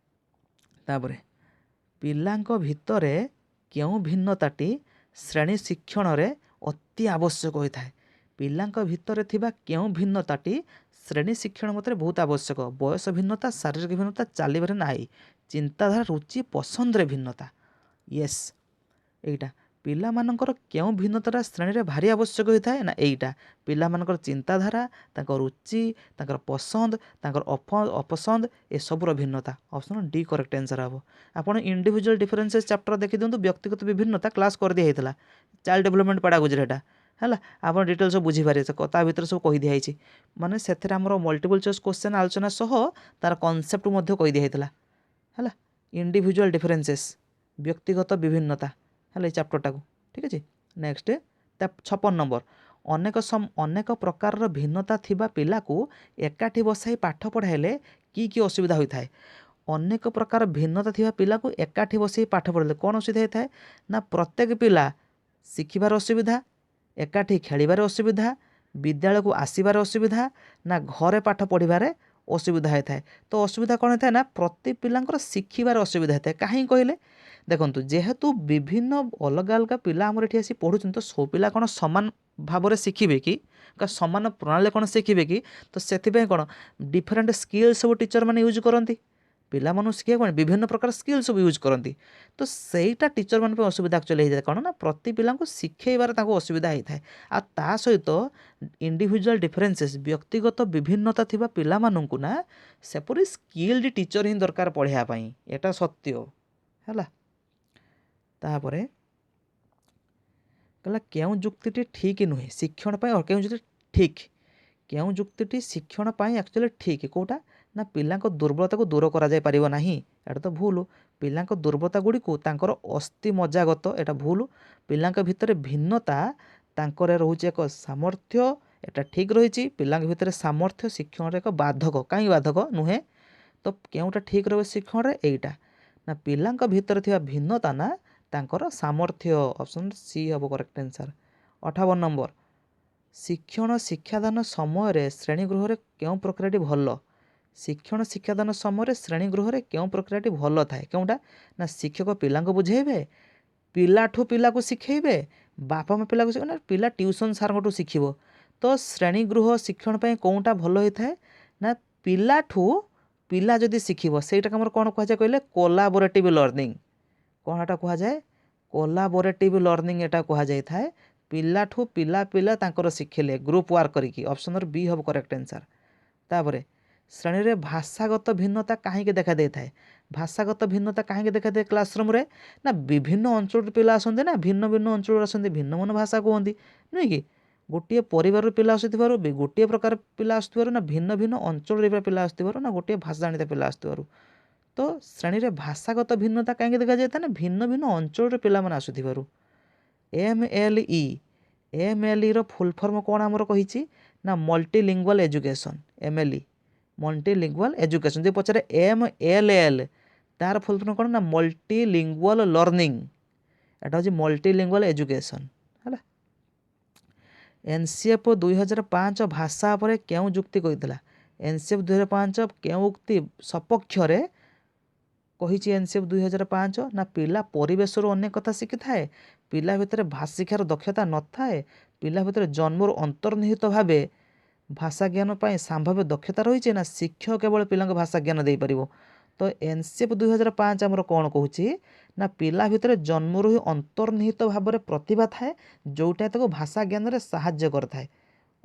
ତାପରେ ପିଲାଙ୍କ ଭିତରେ କେଉଁ ଭିନ୍ନତାଟି ଶ୍ରେଣୀ ଶିକ୍ଷଣରେ ଅତି ଆବଶ୍ୟକ ହୋଇଥାଏ? ପିଲାଙ୍କ ଭିତରେ ଥିବା କେଉଁ ଭିନ୍ନତାଟି ଶ୍ରେଣୀ ଶିକ୍ଷଣ ମଧ୍ୟରେ ବହୁତ ଆବଶ୍ୟକ? ବୟସ ଭିନ୍ନତା, ଶାରୀରିକ ଭିନ୍ନତା, ଚାଲିବାରେ ନାହିଁ, ଚିନ୍ତାଧାରା, ରୁଚି ପସନ୍ଦରେ ଭିନ୍ନତା। ୟେସ୍, ଏଇଟା ପିଲାମାନଙ୍କର କେଉଁ ଭିନ୍ନତାଟା ଶ୍ରେଣୀରେ ଭାରି ଆବଶ୍ୟକ ହୋଇଥାଏ ନା ଏଇଟା ପିଲାମାନଙ୍କର ଚିନ୍ତାଧାରା, ତାଙ୍କ ରୁଚି, ତାଙ୍କର ପସନ୍ଦ, ତାଙ୍କର ଅପସନ୍ଦ, ଏସବୁର ଭିନ୍ନତା। ଅପସନ୍ ଡି କରେକ୍ଟ ଆନ୍ସର୍ ହେବ। ଆପଣ ଇଣ୍ଡିଭିଜୁଆଲ୍ ଡିଫରେନ୍ସେସ୍ ଚାପ୍ଟର ଦେଖିଦିଅନ୍ତୁ, ବ୍ୟକ୍ତିଗତ ବିଭିନ୍ନତା କ୍ଲାସ୍ କରିଦିଆହେଇଥିଲା ଚାଇଲ୍ଡ ଡେଭଲପମେଣ୍ଟ ପେଡ଼ାଗୋଜିରେ, ଏଇଟା ହେଲା ଆପଣ ଡିଟେଲ୍ ସବୁ ବୁଝିପାରିବେ, ତା ଭିତରେ ସବୁ କହିଦିଆହେଇଛି। ମାନେ ସେଥିରେ ଆମର ମଲ୍ଟିପୁଲ୍ ଚଏସ୍ କ୍ୱେଶ୍ଚନ୍ ଆଲୋଚନା ସହ ତାର କନସେପ୍ଟ ମଧ୍ୟ କହିଦିଆହେଇଥିଲା। ହେଲା, ଇଣ୍ଡିଭିଜୁଆଲ୍ ଡିଫରେନ୍ସେସ୍, ବ୍ୟକ୍ତିଗତ ବିଭିନ୍ନତା, ହେଲା ଏଇ ଚାପ୍ଟରଟାକୁ, ଠିକ୍ ଅଛି। ନେକ୍ସଟ 56 ନମ୍ବର, ଅନେକ ପ୍ରକାରର ଭିନ୍ନତା ଥିବା ପିଲାକୁ ଏକାଠି ବସାଇ ପାଠ ପଢ଼ାଇଲେ କି କି ଅସୁବିଧା ହୋଇଥାଏ? ଅନେକ ପ୍ରକାର ଭିନ୍ନତା ଥିବା ପିଲାକୁ ଏକାଠି ବସାଇ ପାଠ ପଢ଼ାଇଲେ କ'ଣ ଅସୁବିଧା ହୋଇଥାଏ ନା ପ୍ରତ୍ୟେକ ପିଲା ଶିଖିବାର ଅସୁବିଧା, ଏକାଠି ଖେଳିବାରେ ଅସୁବିଧା, ବିଦ୍ୟାଳୟକୁ ଆସିବାରେ ଅସୁବିଧା, ନା ଘରେ ପାଠ ପଢ଼ିବାରେ ଅସୁବିଧା ହୋଇଥାଏ। ତ ଅସୁବିଧା କ'ଣ ହୋଇଥାଏ ନା ପ୍ରତି ପିଲାଙ୍କର ଶିଖିବାରେ ଅସୁବିଧା ହୋଇଥାଏ। କାହିଁକି କହିଲେ ଦେଖନ୍ତୁ, ଯେହେତୁ ବିଭିନ୍ନ ଅଲଗା ଅଲଗା ପିଲା ଆମର ଏଠି ଆସି ପଢ଼ୁଛନ୍ତି, ତ ସବୁ ପିଲା କ'ଣ ସମାନ ଭାବରେ ଶିଖିବେ କି, ସମାନ ପ୍ରଣାଳୀରେ କ'ଣ ଶିଖିବେ କି? ତ ସେଥିପାଇଁ କ'ଣ ଡିଫରେଣ୍ଟ ସ୍କିଲ୍ ସବୁ ଟିଚର୍ ମାନେ ୟୁଜ୍ କରନ୍ତି, ପିଲାମାନଙ୍କୁ ଶିଖିବାକୁ କ'ଣ ବିଭିନ୍ନ ପ୍ରକାର ସ୍କିଲ୍ ସବୁ ୟୁଜ୍ କରନ୍ତି। ତ ସେଇଟା ଟିଚର୍ମାନଙ୍କ ପାଇଁ ଅସୁବିଧା ଆକ୍ଚୁଆଲି ହେଇଯାଏ। କ'ଣ ନା ପ୍ରତି ପିଲାଙ୍କୁ ଶିଖେଇବାରେ ତାଙ୍କୁ ଅସୁବିଧା ହେଇଥାଏ। ଆଉ ତା ସହିତ ଇଣ୍ଡିଭିଜୁଆଲ୍ ଡିଫରେନ୍ସେସ୍, ବ୍ୟକ୍ତିଗତ ବିଭିନ୍ନତା ଥିବା ପିଲାମାନଙ୍କୁ ନା ସେପରି ସ୍କିଲ୍ଡ ଟିଚର୍ ହିଁ ଦରକାର ପଢ଼ାଇବା ପାଇଁ, ଏଇଟା ସତ୍ୟ। ହେଲା, ତାପରେ କହିଲା କେଉଁ ଯୁକ୍ତିଟି ଠିକ୍ ନୁହେଁ ଶିକ୍ଷଣ ପାଇଁ, କେଉଁ ଯୁକ୍ତି ଠିକ୍, କେଉଁ ଯୁକ୍ତିଟି ଶିକ୍ଷଣ ପାଇଁ ଆକ୍ଚୁଆଲି ଠିକ୍? କେଉଁଟା ନା ପିଲାଙ୍କ ଦୁର୍ବଳତାକୁ ଦୂର କରାଯାଇପାରିବ ନାହିଁ, ଏଇଟା ତ ଭୁଲ। ପିଲାଙ୍କ ଦୁର୍ବଳତା ଗୁଡ଼ିକୁ ତାଙ୍କର ଅସ୍ଥି ମଜ୍ଜାଗତ, ଏଇଟା ଭୁଲ। ପିଲାଙ୍କ ଭିତରେ ଭିନ୍ନତା ତାଙ୍କର ରହୁଛି ଏକ ସାମର୍ଥ୍ୟ, ଏଇଟା ଠିକ୍ ରହିଛି। ପିଲାଙ୍କ ଭିତରେ ସାମର୍ଥ୍ୟ ଶିକ୍ଷଣରେ ଏକ ବାଧକ, କାହିଁକି ବାଧକ ନୁହେଁ? ତ କେଉଁଟା ଠିକ୍ ରହିବ ଶିକ୍ଷଣରେ? ଏଇଟା ନା ପିଲାଙ୍କ ଭିତରେ ଥିବା ଭିନ୍ନତା ନା ତାଙ୍କର ସାମର୍ଥ୍ୟ। ଅପସନ୍ ସି ହେବ କରେକ୍ଟ ଆନ୍ସର୍। 58 ନମ୍ବର, ଶିକ୍ଷଣ ଶିକ୍ଷାଦାନ ସମୟରେ ଶ୍ରେଣୀଗୃହରେ କେଉଁ ପ୍ରକ୍ରିୟାଟି ଭଲ? ଶିକ୍ଷଣ ଶିକ୍ଷାଦାନ ସମୟରେ ଶ୍ରେଣୀଗୃହରେ କେଉଁ ପ୍ରକ୍ରିୟାଟି ଭଲ ଥାଏ? କେଉଁଟା ନା ଶିକ୍ଷକ ପିଲାଙ୍କୁ ବୁଝେଇବେ, ପିଲାଠୁ ପିଲାକୁ ଶିଖେଇବେ, ବାପା ମା ପିଲାକୁ ଶିଖେଇବେ, ନା ପିଲା ଟ୍ୟୁସନ୍ ସାର୍ଙ୍କଠୁ ଶିଖିବ? ତ ଶ୍ରେଣୀଗୃହ ଶିକ୍ଷଣ ପାଇଁ କେଉଁଟା ଭଲ ହେଇଥାଏ ନା ପିଲାଠୁ ପିଲା ଯଦି ଶିଖିବ, ସେଇଟାକୁ ଆମର କ'ଣ କୁହାଯାଏ କହିଲେ କୋଲାବୋରେଟିଭ୍ ଲର୍ଣ୍ଣିଂ। କ'ଣ ଏଟା କୁହାଯାଏ? କୋଲାବୋରେଟିଭ୍ ଲର୍ଣ୍ଣିଂ ଏଟା କୁହାଯାଇଥାଏ। ପିଲାଠୁ ପିଲା, ପିଲା ତାଙ୍କର ଶିଖିଲେ ଗ୍ରୁପ୍ ୱାର୍କ କରିକି। ଅପସନ୍ ନମ୍ବର ବି ହେବ କରେକ୍ଟ ଆନ୍ସର୍। ତାପରେ ଶ୍ରେଣୀରେ ଭାଷାଗତ ଭିନ୍ନତା କାହିଁକି ଦେଖାଦେଇଥାଏ? ଭାଷାଗତ ଭିନ୍ନତା କାହିଁକି ଦେଖାଦିଏ କ୍ଲାସରୁମ୍ରେ? ନା ବିଭିନ୍ନ ଅଞ୍ଚଳରୁ ପିଲା ଆସନ୍ତି, ନା ଭିନ୍ନ ଭିନ୍ନ ଅଞ୍ଚଳରୁ ଆସନ୍ତି, ଭିନ୍ନ ଭିନ୍ନ ଭାଷା କୁହନ୍ତି, ନୁହେଁ କି? ଗୋଟିଏ ପରିବାରରୁ ପିଲା ଆସୁଥିବାରୁ, ଗୋଟିଏ ପ୍ରକାର ପିଲା ଆସୁଥିବାରୁ, ନା ଭିନ୍ନ ଭିନ୍ନ ଅଞ୍ଚଳରେ ପିଲା ଆସୁଥିବାରୁ, ନା ଗୋଟିଏ ଭାଷା ଜାଣିଥିବା ପିଲା ଆସୁଥିବାରୁ? ତ ଶ୍ରେଣୀରେ ଭାଷାଗତ ଭିନ୍ନତା କାହିଁକି ଦେଖାଯାଇଥାଏ ନା ଭିନ୍ନ ଭିନ୍ନ ଅଞ୍ଚଳରେ ପିଲାମାନେ ଆସୁଥିବାରୁ। M L E, M L ଇର ଫୁଲ୍ ଫର୍ମ କ'ଣ ଆମର କହିଛି ନା multilingual education. M L E, multilingual education. ଯଦି ପଚାରେ ଏମ୍ ଏଲ୍ ଏଲ୍, ତାର ଫୁଲ୍ ଫର୍ମ କ'ଣ ନା ମଲ୍ଟିଲିଙ୍ଗୁଆଲ୍ ଲର୍ଣ୍ଣିଂ। ଏଟା ହେଉଛି ମଲ୍ଟିଲିଙ୍ଗୁଆଲ୍ ଏଜୁକେସନ୍, ହେଲା। ଏନ୍ ସି ଏଫ୍ 2005 ଭାଷା ଉପରେ କେଉଁ ଯୁକ୍ତି କହିଥିଲା? ଏନ୍ ସି ଏଫ୍ 2005 କେଉଁ ଉକ୍ତି ସପକ୍ଷରେ କହିଛି ଏନ୍ ସି ଏଫ୍ 2005? ନା ପିଲା ପରିବେଶରୁ ଅନେକ କଥା ଶିଖିଥାଏ, ପିଲା ଭିତରେ ଭାଷା ଶିକ୍ଷାର ଦକ୍ଷତା ନଥାଏ, ପିଲା ଭିତରେ ଜନ୍ମରୁ ଅନ୍ତର୍ନିହିତ ଭାବେ ଭାଷା ଜ୍ଞାନ ପାଇଁ ସମ୍ଭାବ୍ୟ ଦକ୍ଷତା ରହିଛି, ନା ଶିକ୍ଷକ କେବଳ ପିଲାଙ୍କୁ ଭାଷା ଜ୍ଞାନ ଦେଇପାରିବ? ତ ଏନ୍ ସି ଏଫ୍ 2005 ଆମର କ'ଣ କହୁଛି ନା ପିଲା ଭିତରେ ଜନ୍ମରୁ ହିଁ ଅନ୍ତର୍ନିହିତ ଭାବରେ ପ୍ରତିଭା ଥାଏ, ଯେଉଁଟା ତାକୁ ଭାଷା ଜ୍ଞାନରେ ସାହାଯ୍ୟ କରିଥାଏ।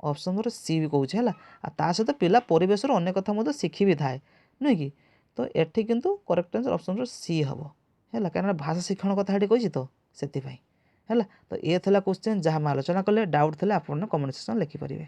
ଅପସନ୍ ନମ୍ବର ସି ବି କହୁଛି, ହେଲା। ଆଉ ତା ସହିତ ପିଲା ପରିବେଶରୁ ଅନେକ କଥା ମଧ୍ୟ ଶିଖି ବି ଥାଏ, ନୁହେଁ କି? ତ ଏଠି କିନ୍ତୁ correct answer option number C ହେବ, ହେଲା। କାରଣ ଭାଷା ଶିକ୍ଷଣ କଥା ଏଠି କହିଛି, ତ ସେଥିପାଇଁ, ହେଲା। ତ ଇଏ ଥିଲା କ୍ୱେଶ୍ଚନ୍ ଯାହା ଆମେ ଆଲୋଚନା କଲେ। ଡାଉଟ୍ ଥିଲେ ଆପଣ କମେଣ୍ଟ ସେକ୍ସନ୍ ଲେଖିପାରିବେ।